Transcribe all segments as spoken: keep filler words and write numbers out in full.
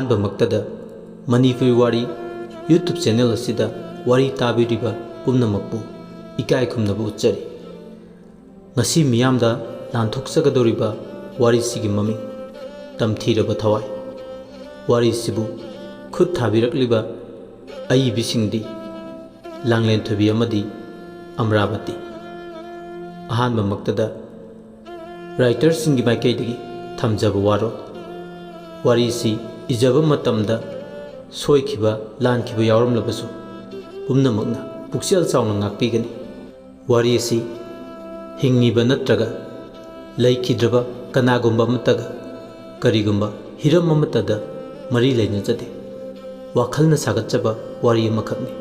ꯑꯍꯥꯟꯕꯃꯛꯇꯗ ꯃꯅꯤꯄꯨꯔꯤ ꯋꯥꯔꯤ YouTube channel ꯑꯁꯤꯗ ꯋꯥꯔꯤ ꯇꯥꯕꯤꯔꯤꯕ ꯄꯨꯝꯅꯃꯛꯄꯨ ꯏꯀꯥꯏ ꯈꯨꯝꯅꯕ ꯎꯠꯆꯔꯤ꯫ ꯉꯁꯤ ꯃꯤꯌꯥꯝꯗ ꯂꯥꯟꯊꯣꯛꯆꯒꯗꯧꯔꯤꯕ ꯋꯥꯔꯤꯁꯤꯒꯤ ꯃꯃꯤꯡ ꯇꯝꯊꯤꯔꯕ ꯊꯋꯥꯏ꯫ ꯋꯥꯔꯤꯁꯤꯕꯨ ꯈꯨꯠ ꯊꯥꯕꯤꯔꯛꯂꯤꯕ ꯑꯏꯕꯤꯁꯤꯡꯗꯤ ꯂꯥꯡꯂꯦꯟꯊꯣꯏꯕꯤ ꯑꯃꯗꯤ ꯑꯃꯔꯥꯕꯇꯤ꯫ ꯑꯍꯥꯟꯕꯃꯛꯇꯗ ꯔꯥꯏꯇꯔꯁꯤꯡꯒꯤ ꯃꯥꯏꯀꯩꯗꯒꯤ ꯊꯝꯖꯕ ꯋꯥꯔꯣꯜ꯫ ꯋꯥꯔꯤꯁꯤ ꯏꯖꯕ ꯃꯇꯝꯗ ꯁꯣꯏꯈꯤꯕ, ꯂꯥꯟꯈꯤꯕ ꯌꯥꯎꯔꯝꯂꯕꯁꯨ ꯄꯨꯝꯅꯃꯛꯅ ꯄꯨꯛꯆꯦꯜ ꯆꯥꯎꯅ ꯉꯥꯛꯄꯤꯒꯅꯤ꯫ ꯋꯥꯔꯤ ꯑꯁꯤ ꯍꯤꯡꯉꯤꯕ ꯅꯠꯇ꯭ꯔꯒ ꯂꯩꯈꯤꯗ꯭ꯔꯕ ꯀꯅꯥꯒꯨꯝꯕ ꯑꯃꯠꯇꯒ ꯀꯔꯤꯒꯨꯝꯕ ꯍꯤꯔꯝ ꯑꯃꯠꯇꯗ ꯃꯔꯤ ꯂꯩꯅꯖꯗꯦ꯫ ꯋꯥꯈꯜꯅ ꯁꯥꯒꯠꯆꯕ ꯋꯥꯔꯤ ꯑꯃꯈꯛꯅꯤ꯫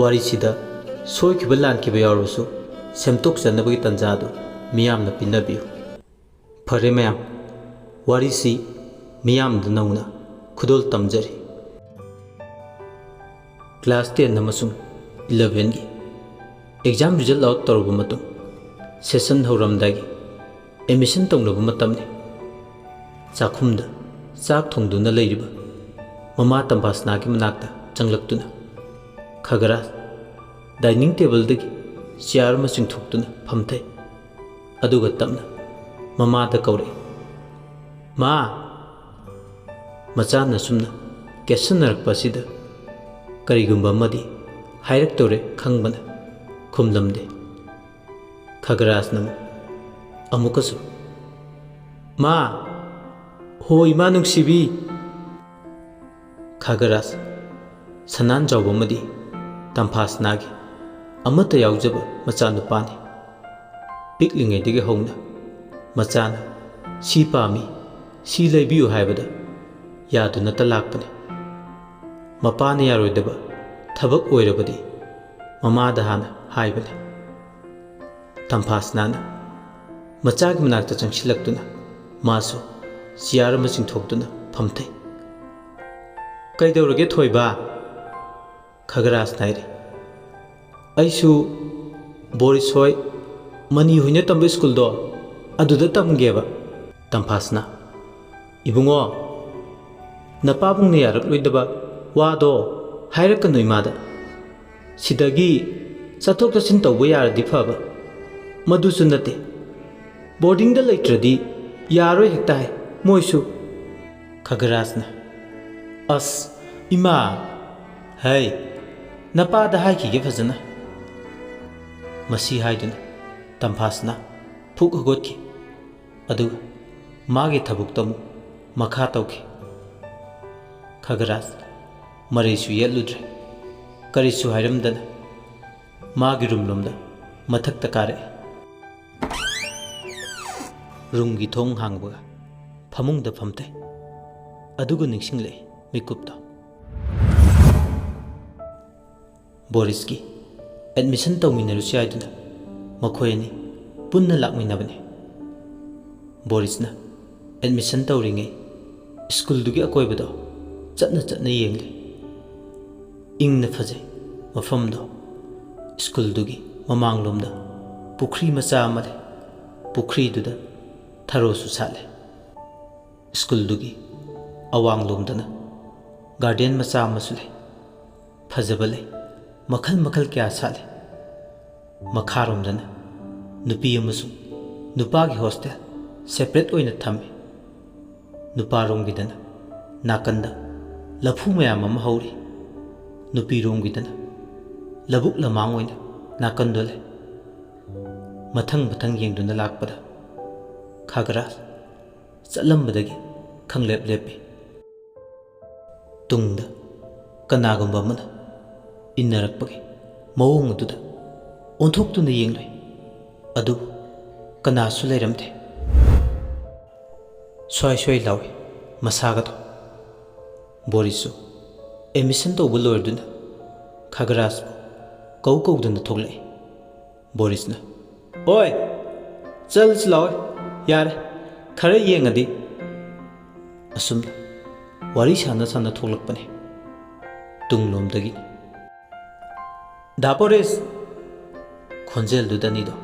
ꯋꯥꯔꯤꯁꯤꯗ ꯁꯣꯏꯈꯤꯕ ꯂꯥꯟꯈꯤꯕ ꯌꯥꯎꯔꯕꯁꯨ ꯁꯦꯝꯗꯣꯛꯆꯅꯕꯒꯤ ꯇꯥꯟꯖꯥ ꯑꯗꯨ ꯃꯤꯌꯥꯝꯅ ꯄꯤꯅꯕꯤꯌꯨ꯫ ꯐꯔꯦ ꯃꯌꯥꯝ, ꯋꯥꯔꯤꯁꯤ ꯃꯤꯌꯥꯝꯗ ꯅꯧꯅ ꯈꯨꯗꯣꯜ ꯇꯝꯖꯔꯤ꯫ ꯀ꯭ꯂꯥꯁ ꯇꯦꯟ ꯑꯃꯁꯨꯡ ꯏꯂꯚꯦꯟꯒꯤ ꯑꯦꯛꯖꯥꯝ ꯔꯤꯖꯜ ꯑꯥꯎꯠ ꯇꯧꯔꯕ ꯃꯇꯨꯡ, ꯁꯦꯁꯟ ꯍꯧꯔꯝꯗꯥꯏꯒꯤ ꯑꯦꯗꯃꯤꯁꯟ ꯇꯧꯅꯕ ꯃꯇꯝꯅꯤ꯫ ꯆꯥꯛꯈꯨꯝꯗ ꯆꯥꯛ ꯊꯣꯡꯗꯨꯅ ꯂꯩꯔꯤꯕ ꯃꯃꯥ ꯇꯝꯐꯥꯁꯅꯥꯒꯤ ꯃꯅꯥꯛꯇ ꯆꯪꯂꯛꯇꯨꯅ ꯈꯒꯔꯥꯖ ꯗꯥꯏꯅꯤꯡ ꯇꯦꯕꯜꯗꯒꯤ ꯆꯤꯌꯥꯔ ꯑꯃ ꯆꯤꯡꯊꯣꯛꯇꯨꯅ ꯐꯝꯊꯩ꯫ ꯑꯗꯨꯒ ꯇꯞꯅ ꯃꯃꯥꯗ ꯀꯧꯔꯛꯏ, "ꯃꯥ!" ꯃꯆꯥꯅ ꯁꯨꯝꯅ ꯀꯦꯠꯁꯟꯅꯔꯛꯄ ꯑꯁꯤꯗ ꯀꯔꯤꯒꯨꯝꯕ ꯑꯃꯗꯤ ꯍꯥꯏꯔꯛꯇꯧꯔꯦ ꯈꯪꯕꯅ ꯈꯨꯝꯂꯝꯗꯦ꯫ ꯈꯒꯔꯥꯖꯅ ꯑꯃꯨꯛꯀꯁꯨ, "ꯃꯥ! ꯍꯣ, ꯏꯃꯥ ꯅꯨꯡꯁꯤꯕꯤ!" ꯈꯒꯔꯥꯖ ꯁꯅꯥꯟꯖꯥꯎꯕ ꯑꯃꯗꯤ ꯇꯝꯐꯥꯁꯅꯥꯒꯤ ꯑꯃꯠꯇ ꯌꯥꯎꯖꯕ ꯃꯆꯥꯅꯨꯄꯥꯅꯤ꯫ ꯄꯤꯛꯂꯤꯉꯩꯗꯒꯤ ꯍꯧꯅ ꯃꯆꯥꯅ ꯁꯤ ꯄꯥꯝꯃꯤ, ꯁꯤ ꯂꯩꯕꯤꯌꯨ ꯍꯥꯏꯕꯗ ꯌꯥꯗꯨꯅꯇ ꯂꯥꯛꯄꯅꯤ꯫ ꯃꯄꯥꯅ ꯌꯥꯔꯣꯏꯗꯕ ꯊꯕꯛ ꯑꯣꯏꯔꯕꯗꯤ ꯃꯃꯥꯗ ꯍꯥꯟꯅ ꯍꯥꯏꯕꯅꯤ꯫ ꯇꯝꯐꯥꯁꯅꯥꯅ ꯃꯆꯥꯒꯤ ꯃꯅꯥꯛꯇ ꯆꯪꯁꯤꯜꯂꯛꯇꯨꯅ ꯃꯥꯁꯨ ꯆꯤꯌꯥꯔ ꯑꯃ ꯆꯤꯡꯊꯣꯛꯇꯨꯅ ꯐꯝꯊꯩ꯫ "ꯀꯩꯗꯧꯔꯒꯦ ꯊꯣꯏꯕ?" ꯈꯒꯔꯥꯖꯅ ꯍꯥꯏꯔꯤ꯫ "ꯑꯩꯁꯨ ꯕꯣꯔꯤꯁ ꯍꯣꯏ, ꯃꯅꯤ ꯍꯣꯏꯅ ꯇꯝꯕ ꯁ꯭ꯀꯨꯜꯗꯣ ꯑꯗꯨꯗ ꯇꯝꯒꯦꯕ꯫" ꯇꯝꯐꯥꯁꯅꯥ, "ꯏꯕꯨꯡꯉꯣ, "ꯅꯄꯥꯕꯨꯡꯅ ꯌꯥꯔꯛꯂꯣꯏꯗꯕ ꯋꯥꯗꯣ ꯍꯥꯏꯔꯛꯀꯅꯨ ꯏꯃꯥꯗ꯫ ꯁꯤꯗꯒꯤ ꯆꯠꯊꯣꯛ ꯆꯠꯁꯤꯟ ꯇꯧꯕ ꯌꯥꯔꯗꯤ ꯐꯕ, ꯃꯗꯨꯁꯨ ꯅꯠꯇꯦ꯫ ꯕꯣꯔꯗꯤꯡꯗ ꯂꯩꯇ꯭ꯔꯗꯤ ꯌꯥꯔꯣꯏ ꯍꯦꯛꯇ ꯍꯥꯏ ꯃꯣꯏꯁꯨ"꯫ ꯈꯒꯔꯥꯖꯅ, "ꯑꯁ, ꯏꯃꯥ, ꯍꯩ, ꯅꯄꯥꯗ ꯍꯥꯏꯈꯤꯒꯦ ꯐꯖꯅ"꯫ ꯃꯁꯤ ꯍꯥꯏꯗꯨꯅ ꯇꯝꯐꯥꯁꯅꯥ ꯐꯨꯛ ꯍꯧꯒꯠꯈꯤ꯫ ꯑꯗꯨꯒ ꯃꯥꯒꯤ ꯊꯕꯛꯇ ꯑꯃꯨꯛ ꯃꯈꯥ ꯇꯧꯈꯤ꯫ ꯈꯒꯔꯥꯖ ꯃꯔꯩꯁꯨ ꯌꯦꯠꯂꯨꯗ꯭ꯔꯦ, ꯀꯔꯤꯁꯨ ꯍꯥꯏꯔꯝꯗꯅ ꯃꯥꯒꯤ ꯔꯨꯝꯂꯣꯝꯗ ꯃꯊꯛꯇ ꯀꯥꯔꯛꯏ꯫ ꯔꯨꯝꯒꯤ ꯊꯣꯡ ꯍꯥꯡꯕꯒ ꯐꯃꯨꯡꯗ ꯐꯝꯊꯩ꯫ ꯑꯗꯨꯒ ꯅꯤꯡꯁꯤꯡꯂꯛꯏ ꯃꯤꯀꯨꯞꯇꯣ꯫ ꯕꯣꯔꯤꯁꯀꯤ ꯑꯦꯗꯃꯤꯁꯟ ꯇꯧꯃꯤꯟꯅꯔꯨꯁꯤ ꯍꯥꯏꯗꯨꯅ ꯃꯈꯣꯏ ꯑꯅꯤ ꯄꯨꯟꯅ ꯂꯥꯛꯃꯤꯟꯅꯕꯅꯤ꯫ ꯕꯣꯔꯤꯁꯅ ꯑꯦꯗꯃꯤꯁꯟ ꯇꯧꯔꯤꯉꯩ ꯁ꯭ꯀꯨꯜꯗꯨꯒꯤ ꯑꯀꯣꯏꯕꯗꯣ ꯆꯠꯅ ꯆꯠꯅ ꯌꯦꯡꯂꯤ꯫ ꯏꯪꯅ ꯐꯖꯩ ꯃꯐꯝꯗꯣ꯫ ꯁ꯭ꯀꯨꯜꯗꯨꯒꯤ ꯃꯃꯥꯡꯂꯣꯝꯗ ꯄꯨꯈ꯭ꯔꯤ ꯃꯆꯥ ꯑꯃ ꯂꯩ꯫ ꯄꯨꯈ꯭ꯔꯤꯗꯨꯗ ꯊꯔꯣꯁꯨ ꯁꯥꯠꯂꯦ꯫ ꯁ꯭ꯀꯨꯜꯗꯨꯒꯤ ꯑꯋꯥꯡꯂꯣꯝꯗꯅ ꯒꯥꯔꯗꯦꯟ ꯃꯆꯥ ꯑꯃꯁꯨ ꯂꯩ꯫ ꯐꯖꯕ ꯂꯩ ꯃꯈꯜ ꯃꯈꯜ ꯀꯌꯥ ꯁꯥꯠꯂꯤ꯫ ꯃꯈꯥꯔꯣꯝꯗꯅ ꯅꯨꯄꯤ ꯑꯃꯁꯨꯡ ꯅꯨꯄꯥꯒꯤ ꯍꯣꯁꯇꯦꯜ ꯁꯦꯄꯔꯦꯠ ꯑꯣꯏꯅ ꯊꯝꯃꯤ꯫ ꯅꯨꯄꯥꯔꯣꯝꯒꯤꯗꯅ ꯅꯥꯀꯟꯗ ꯂꯐꯨ ꯃꯌꯥꯝ ꯑꯃ ꯍꯧꯔꯤ꯫ ꯅꯨꯄꯤꯔꯣꯝꯒꯤꯗꯅ ꯂꯧꯕꯨꯛ ꯂꯃꯥꯡ ꯑꯣꯏꯅ ꯅꯥꯀꯟꯗꯣ ꯂꯩ꯫ ꯃꯊꯪ ꯃꯊꯪ ꯌꯦꯡꯗꯨꯅ ꯂꯥꯛꯄꯗ ꯈꯥꯒ꯭ꯔꯥ ꯆꯠꯂꯝꯕꯗꯒꯤ ꯈꯪꯂꯦꯞ ꯂꯦꯞꯄꯤ꯫ ꯇꯨꯡꯗ ꯀꯅꯥꯒꯨꯝꯕ ꯑꯃꯅ ꯏꯟꯅꯔꯛꯄꯒꯤ ꯃꯑꯣꯡ ꯑꯗꯨꯗ ꯑꯣꯟꯊꯣꯛꯇꯨꯅ ꯌꯦꯡꯂꯨꯏ꯫ ꯑꯗꯨꯕꯨ ꯀꯅꯥꯁꯨ ꯂꯩꯔꯝꯗꯦ꯫ ꯁ꯭ꯋꯥꯏ ꯁ꯭ꯋꯥꯏ ꯂꯥꯎꯏ ꯃꯁꯥꯒꯗꯣ꯫ ꯕꯣꯔꯤꯁꯁꯨ ꯑꯦꯗꯃꯤꯁꯟ ꯇꯧꯕ ꯂꯣꯏꯔꯗꯨꯅ ꯈꯒꯔꯥꯖꯄꯨ ꯀꯧ ꯀꯧꯗꯨꯅ ꯊꯣꯛꯂꯛꯏ꯫ ꯕꯣꯔꯤꯁꯅ, "ꯑꯣꯏ, ꯆꯠꯂꯁꯤ ꯂꯥꯛꯑꯣꯏ, ꯌꯥꯔꯦ, ꯈꯔ ꯌꯦꯡꯉꯗꯤ"꯫ ꯑꯁꯨꯝꯅ ꯋꯥꯔꯤ ꯁꯥꯟꯅ ꯁꯥꯟꯅ ꯊꯣꯛꯂꯛꯄꯅꯤ꯫ ꯇꯨꯡꯂꯣꯝꯗꯒꯤ, "ꯗꯥ ꯕꯣꯔꯤꯁ!" ꯈꯣꯟꯖꯦꯜꯗꯨꯗꯅꯤꯗꯣ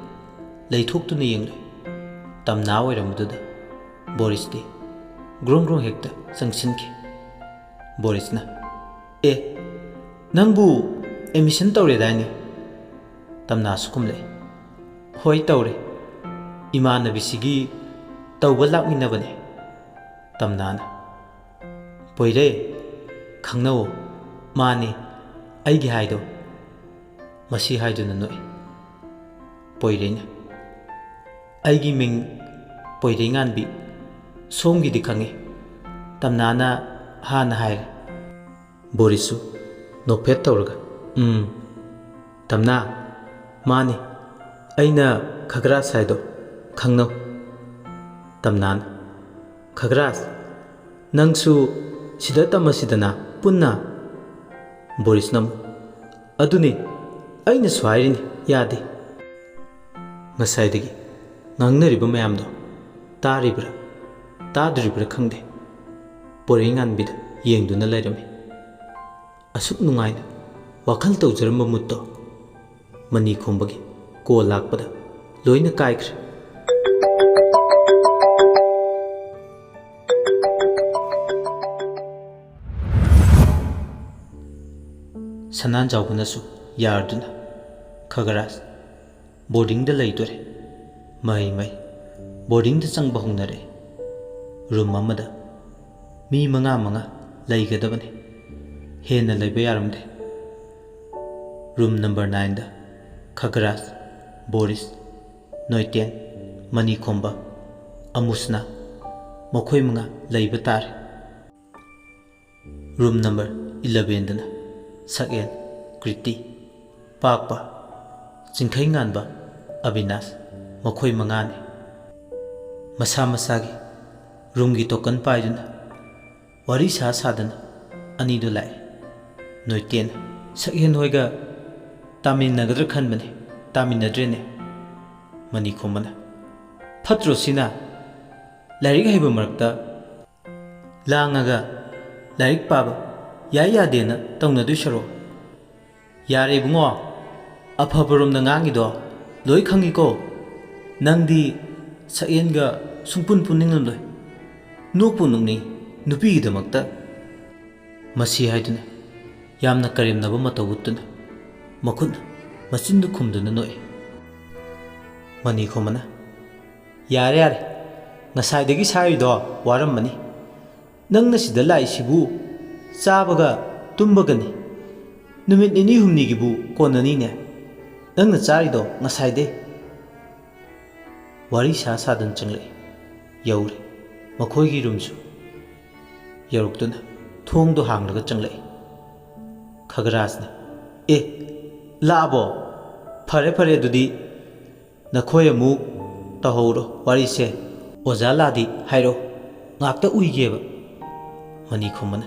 ꯂꯩꯊꯣꯛꯇꯨꯅ ꯌꯦꯡꯂꯨꯏ꯫ ꯇꯝꯅꯥ ꯑꯣꯏꯔꯝꯕꯗꯨꯗ ꯕꯣꯔꯤꯁꯇꯤ ꯒ꯭ꯔꯣꯡ ꯒ꯭ꯔꯣꯡ ꯍꯦꯛꯇ ꯆꯪꯁꯤꯟꯈꯤ꯫ ꯕꯣꯔꯤꯁꯅ, "ꯑꯦ, ꯅꯪꯕꯨ ꯑꯦꯗꯃꯤꯁꯟ ꯇꯧꯔꯦꯗꯥꯏꯅꯦ?" ꯇꯝꯅꯥꯁꯨ ꯈꯨꯝꯂꯛꯏ, "ꯍꯣꯏ, ꯇꯧꯔꯦ꯫ ꯏꯃꯥꯟꯅꯕꯤꯁꯤꯒꯤ ꯇꯧꯕ ꯂꯥꯛꯃꯤꯟꯅꯕꯅꯦ꯫" ꯇꯝꯅꯥꯅ, "ꯄꯣꯏꯔꯩ, ꯈꯪꯅꯧ, ꯃꯥꯅꯤ ꯑꯩꯒꯤ ꯍꯥꯏꯗꯣ꯫" ꯃꯁꯤ ꯍꯥꯏꯗꯨꯅ ꯅꯣꯛꯏ꯫ ꯄꯣꯏꯔꯩꯅ, "ꯑꯩꯒꯤ ꯃꯤꯡ ꯄꯣꯏꯔꯩꯉꯥꯟꯕꯤ, ꯁꯣꯝꯒꯤꯗꯤ ꯈꯪꯉꯤ꯫" ꯇꯝꯅꯥꯅ ꯍꯥꯟꯅ ꯍꯥꯏꯔꯦ꯫ ꯕꯣꯔꯤꯁꯁꯨ ꯅꯣꯛꯐꯦꯠ ꯇꯧꯔꯒ, "ꯎꯝ, ꯇꯝꯅꯥ, ꯃꯥꯅꯤ, ꯑꯩꯅ ꯈꯒ꯭ꯔꯥꯁ ꯍꯥꯏꯗꯣ, ꯈꯪꯅꯧ꯫" ꯇꯝꯅꯥꯅ, "ꯈꯒ꯭ꯔꯥꯁ, ꯅꯪꯁꯨ ꯁꯤꯗ ꯇꯝꯃꯁꯤꯗꯅ ꯄꯨꯟꯅ꯫" ꯕꯣꯔꯤꯁꯅ ꯑꯃꯨꯛ, "ꯑꯗꯨꯅꯤ ꯑꯩꯅꯁꯨ ꯍꯥꯏꯔꯤꯅꯤ, ꯌꯥꯗꯦ꯫" ꯉꯁꯥꯏꯗꯒꯤ ꯉꯥꯡꯅꯔꯤꯕ ꯃꯌꯥꯝꯗꯣ ꯇꯥꯔꯤꯕ꯭ꯔꯥ ꯇꯥꯗ꯭ꯔꯤꯕ꯭ꯔꯥ ꯈꯪꯗꯦ, ꯄꯣꯏꯔꯩꯉꯥꯟꯕꯤꯗ ꯌꯦꯡꯗꯨꯅ ꯂꯩꯔꯝꯃꯤ꯫ ꯑꯁꯨꯛ ꯅꯨꯡꯉꯥꯏꯅ ꯋꯥꯈꯜ ꯇꯧꯖꯔꯝꯕ ꯃꯨꯠꯇꯣ ꯃꯅꯤ ꯈꯣꯝꯕꯒꯤ ꯀꯣꯜ ꯂꯥꯛꯄꯗ ꯂꯣꯏꯅ ꯀꯥꯏꯈ꯭ꯔꯦ꯫ ꯁꯅꯥꯟꯖꯥꯎꯕꯅꯁꯨ ꯌꯥꯔꯗꯨꯅ, "ꯈꯒꯔꯥꯖ, ꯕꯣꯔꯗꯤꯡꯗ ꯂꯩꯗꯣꯔꯦ꯫" ꯃꯍꯩ ꯃꯍꯩ ꯕꯣꯔꯗꯤꯡꯗ ꯆꯪꯕ ꯍꯧꯅꯔꯦ꯫ ꯔꯨꯝ ꯑꯃꯗ ꯃꯤ ꯃꯉꯥ ꯃꯉꯥ ꯂꯩꯒꯗꯕꯅꯤ꯫ ꯍꯦꯟꯅ ꯂꯩꯕ ꯌꯥꯔꯝꯗꯦ꯫ ꯔꯨꯝ ꯅꯝꯕꯔ ꯅꯥꯏꯟꯗ ꯈꯒꯔꯥꯖ, ꯕꯣꯔꯤꯁ, ꯅꯣꯏꯇꯦꯟ, ꯃꯅꯤꯈꯣꯝꯕ, ꯑꯃꯨꯁꯅꯥ, ꯃꯈꯣꯏ ꯃꯉꯥ ꯂꯩꯕ ꯇꯥꯔꯦ꯫ ꯔꯨꯝ ꯅꯝꯕꯔ ꯏꯂꯚꯦꯟꯗꯅ ꯁꯛꯍꯦꯟ, ꯀ꯭ꯔꯤꯇꯤ, ꯄꯥꯛꯄ, ꯆꯤꯡꯈꯩꯉꯥꯟꯕ, ꯑꯕꯤꯅꯥꯁ, ꯃꯈꯣꯏ ꯃꯉꯥꯅꯤ꯫ ꯃꯁꯥ ꯃꯁꯥꯒꯤ ꯔꯨꯝꯒꯤ ꯇꯣꯀꯟ ꯄꯥꯏꯗꯨꯅ ꯋꯥꯔꯤ ꯁꯥ ꯁꯥꯗꯅ ꯑꯅꯤꯗꯨ ꯂꯥꯛꯏ꯫ ꯅꯣꯏꯇꯦꯟ ꯁꯛꯍꯦꯟ ꯍꯣꯏꯒ ꯇꯥꯃꯤꯟꯅꯒꯗ꯭ꯔꯥ ꯈꯟꯕꯅꯤ, ꯇꯥꯃꯤꯟꯅꯗ꯭ꯔꯦꯅꯦ꯫ ꯃꯅꯤꯈꯣꯝꯕꯅ, "ꯐꯠꯇ꯭ꯔꯣ ꯁꯤꯅ? ꯂꯥꯏꯔꯤꯛ ꯍꯩꯕ ꯃꯔꯛꯇ ꯂꯥꯡꯉꯒ ꯂꯥꯏꯔꯤꯛ ꯄꯥꯕ ꯌꯥꯏ ꯌꯥꯗꯦꯅ ꯇꯧꯅꯗꯣꯏ ꯁꯔꯨꯛ꯫ ꯌꯥꯔꯦ ꯏꯕꯨꯡꯉꯣ, ꯑꯐꯕꯔꯣꯝꯗ ꯉꯥꯡꯉꯤꯗꯣ ꯂꯣꯏ ꯈꯪꯉꯤꯀꯣ꯫ ꯅꯪꯗꯤ ꯁꯛꯍꯦꯟꯒ ꯁꯨꯡꯄꯨꯟ ꯄꯨꯟꯅꯤꯡꯉꯝꯂꯣꯏ꯫ ꯅꯣꯛꯄꯨ ꯅꯣꯛꯅꯤꯡ, ꯅꯨꯄꯤꯒꯤꯗꯃꯛꯇ ꯃꯁꯤ ꯍꯥꯏꯗꯨꯅ ꯌꯥꯝꯅ ꯀꯔꯦꯝꯅꯕ ꯃꯇꯧ ꯎꯠꯇꯨꯅ ꯃꯈꯨꯠꯅ ꯃꯆꯤꯟꯗꯨ ꯈꯨꯝꯗꯨꯅ ꯅꯣꯛꯏ꯫ ꯃꯅꯤꯈꯣꯝꯕꯅ, "ꯌꯥꯔꯦ, ꯌꯥꯔꯦ, ꯉꯁꯥꯏꯗꯒꯤ ꯁꯥꯏꯔꯤꯗꯣ ꯋꯥꯔꯝꯃꯅꯤ꯫ ꯅꯪꯅ ꯁꯤꯗ ꯂꯥꯛꯏꯁꯤꯕꯨ ꯆꯥꯕꯒ ꯇꯨꯝꯕꯒꯅꯤ꯫ ꯅꯨꯃꯤꯠ ꯅꯤꯅꯤ ꯍꯨꯝꯅꯤꯒꯤꯕꯨ ꯀꯣꯟꯅꯅꯤꯅꯦ꯫ ꯅꯪꯅ ꯆꯥꯔꯤꯗꯣ ꯉꯁꯥꯏꯗꯩ꯫" ꯋꯥꯔꯤ ꯁꯥ ꯁꯥꯗꯨꯅ ꯆꯪꯂꯛꯏ꯫ ꯌꯧꯔꯦ ꯃꯈꯣꯏꯒꯤ ꯔꯨꯝꯁꯨ꯫ ꯌꯧꯔꯛꯇꯨꯅ ꯊꯣꯡꯗꯣ ꯍꯥꯡꯂꯒ ꯆꯪꯂꯛꯏ꯫ ꯈꯒꯔꯥꯖꯅ, "ꯑꯦ, ꯂꯥꯛꯑꯕꯣ? ꯐꯔꯦ, ꯐꯔꯦ, ꯑꯗꯨꯗꯤ ꯅꯈꯣꯏ ꯑꯃꯨꯛ ꯇꯧꯍꯧꯔꯣ ꯋꯥꯔꯤꯁꯦ꯫ ꯑꯣꯖꯥ ꯂꯥꯛꯑꯗꯤ ꯍꯥꯏꯔꯛꯑꯣ, ꯉꯥꯛꯇ ꯎꯏꯒꯦꯕ꯫" ꯃꯅꯤꯈꯣꯝꯕꯅ,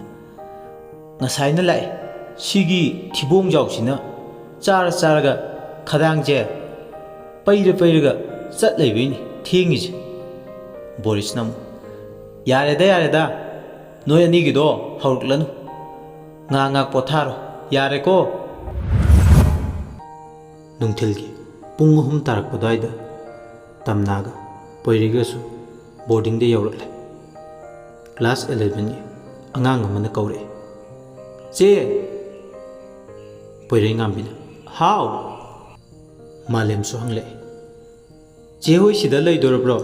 "ꯉꯁꯥꯏꯅ ꯂꯥꯛꯑꯦ꯫ ꯁꯤꯒꯤ ꯊꯤꯕꯣꯡꯖꯥꯎꯁꯤꯅ ꯆꯥꯔ ꯆꯥꯔꯒ ꯈꯗꯥꯡꯁꯦ ꯄꯩꯔ ꯄꯩꯔꯒ ꯆꯠ ꯂꯩꯕꯩꯅꯤ ꯊꯦꯡꯉꯤꯁꯦ꯫" ꯕꯣꯔꯤꯁꯅ ꯑꯃꯨꯛ, "ꯌꯥꯔꯦꯗ, ꯌꯥꯔꯦꯗ, ꯅꯣꯏ ꯑꯅꯤꯒꯤꯗꯣ ꯍꯧꯔꯛꯂꯅꯨ꯫ ꯉꯥ ꯉꯥꯛ ꯄꯣꯊꯥꯔꯣ꯫ ꯌꯥꯔꯦꯀꯣ?" ꯅꯨꯡꯊꯤꯜꯒꯤ ꯄꯨꯡ ꯑꯍꯨꯝ ꯇꯥꯔꯛꯄ ꯑꯗꯨꯋꯥꯏꯗ ꯇꯝꯅꯥꯒ ꯄꯣꯏꯔꯩꯒꯁꯨ ꯕꯣꯔꯗꯤꯡꯗ ꯌꯧꯔꯛꯂꯦ꯫ ꯀ꯭ꯂꯥꯁ elevenꯒꯤ ꯑꯉꯥꯡ ꯑꯃꯅ ꯀꯧꯔꯛꯑꯦ, "ꯆꯦ!" ꯄꯣꯏꯔꯩꯉꯥꯝꯕꯤꯅ, "ꯍꯥꯎ!" ꯃꯥꯂꯦꯝꯁꯨ ꯍꯪꯂꯛꯑꯦ, "ꯆꯦ ꯍꯣꯏ ꯁꯤꯗ ꯂꯩꯗꯣꯔꯕ꯭ꯔꯣ?"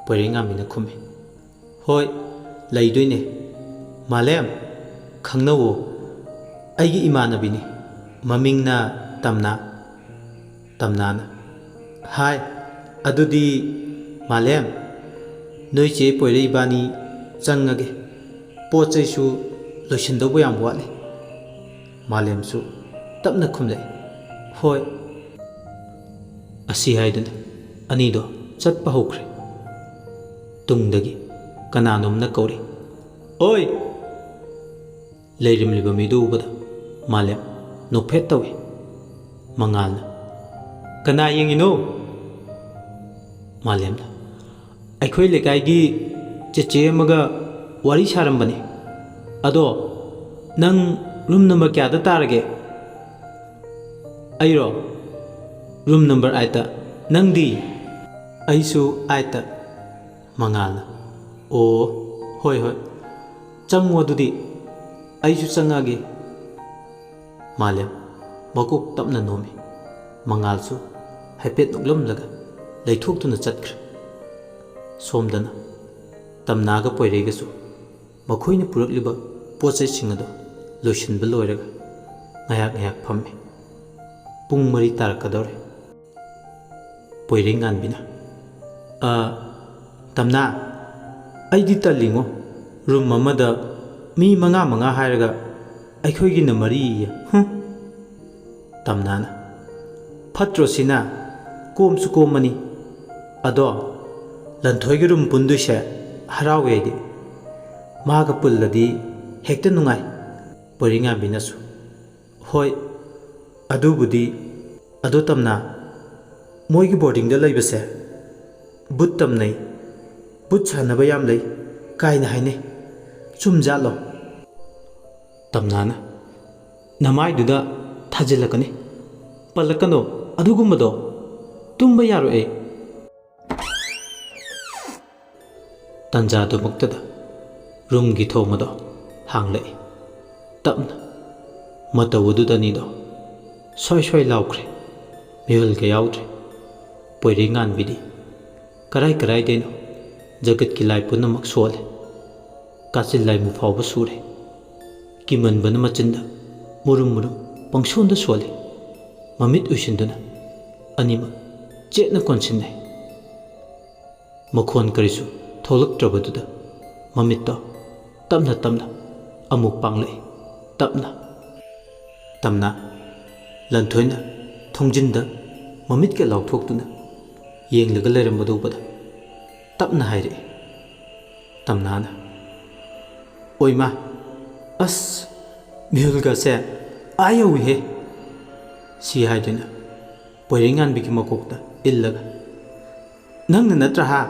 ꯄꯣꯏꯔꯩꯉꯥꯝꯕꯤꯅ ꯈꯨꯝꯃꯤ, "ꯍꯣꯏ, ꯂꯩꯗꯣꯏꯅꯦ꯫ ꯃꯥꯂꯦꯝ, ꯈꯪꯅꯧꯋꯣ, ꯑꯩꯒꯤ ꯏꯃꯥꯟꯅꯕꯤꯅꯤ, ꯃꯃꯤꯡꯅ ꯇꯝꯅꯥ꯫" ꯇꯝꯅꯥꯅ, "ꯍꯥꯏ, ꯑꯗꯨꯗꯤ ꯃꯥꯂꯦꯝ, ꯅꯣꯏ ꯆꯦ ꯄꯣꯏꯔꯩ ꯏꯕꯥꯅꯤ ꯆꯪꯉꯒꯦ꯫ ꯄꯣꯠ ꯆꯩꯁꯨ ꯂꯣꯏꯁꯤꯟꯗꯧꯕ ꯌꯥꯝ ꯋꯥꯠꯂꯤ꯫" ꯃꯥꯂꯦꯝꯁꯨ ꯇꯞꯅ ꯈꯨꯝꯂꯛꯏ, "ꯍꯣꯏ꯫" ꯑꯁꯤ ꯍꯥꯏꯗꯨꯅ ꯑꯅꯤꯗꯣ ꯆꯠꯄ ꯍꯧꯈ꯭ꯔꯦ꯫ ꯇꯨꯡꯗꯒꯤ ꯀꯅꯥꯅꯣꯝꯅ ꯀꯧꯔꯤ, "ꯑꯣꯏ!" ꯂꯩꯔꯝꯂꯤꯕ ꯃꯤꯗꯨ ꯎꯕꯗ ꯃꯥꯂꯦꯝ ꯅꯣꯛꯐꯦꯠ ꯇꯧꯏ꯫ ꯃꯉꯥꯜꯅ, "ꯀꯅꯥ ꯌꯦꯡꯉꯤꯅꯣ?" ꯃꯥꯂꯦꯝꯅ, "ꯑꯩꯈꯣꯏ ꯂꯩꯀꯥꯏꯒꯤ ꯆꯦꯆꯦ ꯑꯃꯒ ꯋꯥꯔꯤ ꯁꯥꯔꯝꯕꯅꯤ꯫ ꯑꯗꯣ ꯅꯪ ꯔꯨꯝ ꯅꯝꯕꯔ ꯀꯌꯥꯗ ꯇꯥꯔꯒꯦ?" "ꯑꯩꯔꯣ? ꯔꯨꯝ ꯅꯝꯕꯔ eightꯇ꯫ ꯅꯪꯗꯤ?" "ꯑꯩꯁꯨ eightꯇ꯫" ꯃꯉꯥꯜꯅ, "ꯑꯣ, ꯍꯣꯏ, ꯍꯣꯏ꯫ ꯆꯪꯉꯣ ꯑꯗꯨꯗꯤ, "ꯑꯩꯁꯨ ꯆꯪꯉꯛꯑꯒꯦ꯫" ꯃꯥꯂꯦꯝ ꯃꯀꯣꯛ ꯇꯞꯅ ꯅꯣꯝꯃꯤ꯫ ꯃꯉꯥꯜꯁꯨ ꯍꯥꯏꯐꯦꯠ ꯅꯣꯛꯂꯝꯂꯒ ꯂꯩꯊꯣꯛꯇꯨꯅ ꯆꯠꯈ꯭ꯔꯦ꯫ ꯁꯣꯝꯗꯅ ꯇꯝꯅꯥꯒ ꯄꯣꯏꯔꯩꯒꯁꯨ ꯃꯈꯣꯏꯅ ꯄꯨꯔꯛꯂꯤꯕ ꯄꯣꯠ ꯆꯩꯁꯤꯡ ꯑꯗꯨ ꯂꯣꯏꯁꯤꯟꯕ ꯂꯣꯏꯔꯒ ꯉꯥꯏꯍꯥꯛ ꯉꯥꯏꯍꯥꯛ ꯐꯝꯃꯤ꯫ ꯄꯨꯡ ꯃꯔꯤ ꯇꯥꯔꯛꯀꯗꯧꯔꯦ꯫ ꯄꯣꯏꯔꯩꯉꯥꯟꯕꯤꯅ, "ꯑ, ꯇꯝꯅꯥ, ꯑꯩꯗꯤ ꯇꯜꯂꯤꯉꯣ꯫ ꯔꯨꯝ ꯑꯃꯗ ꯃꯤ ꯃꯉꯥ ꯃꯉꯥ ꯍꯥꯏꯔꯒ ꯑꯩꯈꯣꯏꯒꯤꯅ ꯃꯔꯤꯌꯦ꯫ ꯍꯨꯝ꯫" ꯇꯝꯅꯥꯅ, "ꯐꯠꯇ꯭ꯔꯣ ꯁꯤꯅ? ꯀꯣꯝꯁꯨ ꯀꯣꯝꯃꯅꯤ꯫ ꯑꯗꯣ ꯂꯟꯊꯣꯏꯒ ꯔꯨꯝ ꯄꯨꯟꯗꯣꯏꯁꯦ ꯍꯔꯥꯎꯋꯦ ꯑꯩꯗꯤ꯫ ꯃꯥꯒ ꯄꯨꯜꯂꯗꯤ ꯍꯦꯛꯇ ꯅꯨꯡꯉꯥꯏ꯫" ꯄꯣꯏꯔꯩꯉꯥꯟꯕꯤꯅꯁꯨ, "ꯍꯣꯏ, ꯑꯗꯨꯕꯨꯗꯤ꯫ ꯑꯗꯣ ꯇꯝꯅꯥ, ꯃꯣꯏꯒꯤ ꯕꯣꯔꯗꯤꯡꯗ ꯂꯩꯕꯁꯦ ꯚꯨꯠ ꯇꯝꯅꯩ, ꯚꯨꯠ ꯁꯥꯟꯅꯕ ꯌꯥꯝ ꯂꯩ ꯀꯥꯏꯅ ꯍꯥꯏꯅꯩ꯫ ꯆꯨꯝꯖꯥꯠꯂꯣ?" ꯇꯝꯅꯥꯅ, "ꯅꯃꯥꯏꯗꯨꯗ ꯊꯥꯖꯤꯜꯂꯛꯀꯅꯤ꯫ ꯄꯜꯂꯛꯀꯅꯣ ꯑꯗꯨꯒꯨꯝꯕꯗꯣ꯫ ꯇꯨꯝꯕ ꯌꯥꯔꯣꯏ ꯑꯩ꯫" ꯇꯟꯖꯥꯗꯨꯃꯛꯇꯗ ꯔꯨꯝꯒꯤ ꯊꯣꯡ ꯑꯗꯣ ꯍꯥꯡꯂꯛꯏ꯫ ꯇꯞꯅ꯫ ꯃꯇꯧ ꯑꯗꯨꯗ ꯑꯅꯤꯗꯣ ꯁ꯭ꯋꯥꯏ ꯁ꯭ꯋꯥꯏ ꯂꯥꯎꯈ꯭ꯔꯦ꯫ ꯃꯤꯍꯨꯜꯒ ꯌꯥꯎꯗ꯭ꯔꯦ꯫ ꯄꯣꯏꯔꯩꯉꯥꯟꯕꯤꯗꯤ ꯀꯔꯥꯏ ꯀꯔꯥꯏꯗꯩꯅꯣ ꯖꯒꯠꯀꯤ ꯂꯥꯏ ꯄꯨꯝꯅꯃꯛ ꯁꯣꯜꯂꯦ꯫ ꯀꯥꯆꯤꯜ ꯂꯥꯏꯃꯨ ꯐꯥꯎꯕ ꯁꯨꯔꯦ꯫ ꯀꯤꯃꯟꯕꯅ ꯃꯆꯤꯟꯗ ꯃꯨꯔꯨꯝ ꯃꯨꯔꯨꯝ ꯄꯪꯁꯣꯟꯗ ꯁꯣꯜꯂꯤ꯫ ꯃꯃꯤꯠ ꯎꯏꯁꯤꯟꯗꯨꯅ ꯑꯅꯤꯃꯛ ꯆꯦꯠꯅ ꯀꯣꯟꯁꯤꯟꯅꯩ꯫ ꯃꯈꯣꯟ ꯀꯔꯤꯁꯨ ꯊꯣꯛꯂꯛꯇ꯭ꯔꯕꯗꯨꯗ ꯃꯃꯤꯠꯇꯣ ꯇꯞꯅ ꯇꯞꯅ ꯑꯃꯨꯛ ꯄꯥꯡꯂꯛꯏ꯫ ꯇꯞꯅ꯫ ꯇꯝꯅ ꯂꯟꯊꯣꯏꯅ ꯊꯣꯡꯖꯤꯟꯗ ꯃꯃꯤꯠꯀ ꯂꯥꯎꯊꯣꯛꯇꯨꯅ ꯌꯦꯡꯂꯒ ꯂꯩꯔꯝꯕꯗꯨ ꯎꯕꯗ ꯇꯞꯅ ꯍꯥꯏꯔꯛꯏ꯫ ꯇꯝꯅꯥꯅ, "ꯑꯣꯏꯃꯥ, ꯑꯁ, ꯃꯤꯍꯨꯜꯒꯁꯦ ꯑꯥ ꯌꯧꯏꯍꯦ!" ꯁꯤ ꯍꯥꯏꯗꯨꯅ ꯄꯣꯏꯔꯩꯉꯥꯟꯕꯤꯒꯤ ꯃꯀꯣꯛꯇ ꯏꯜꯂꯒ, "ꯅꯪꯅ ꯅꯠꯇ꯭ꯔꯥ ꯍꯥ?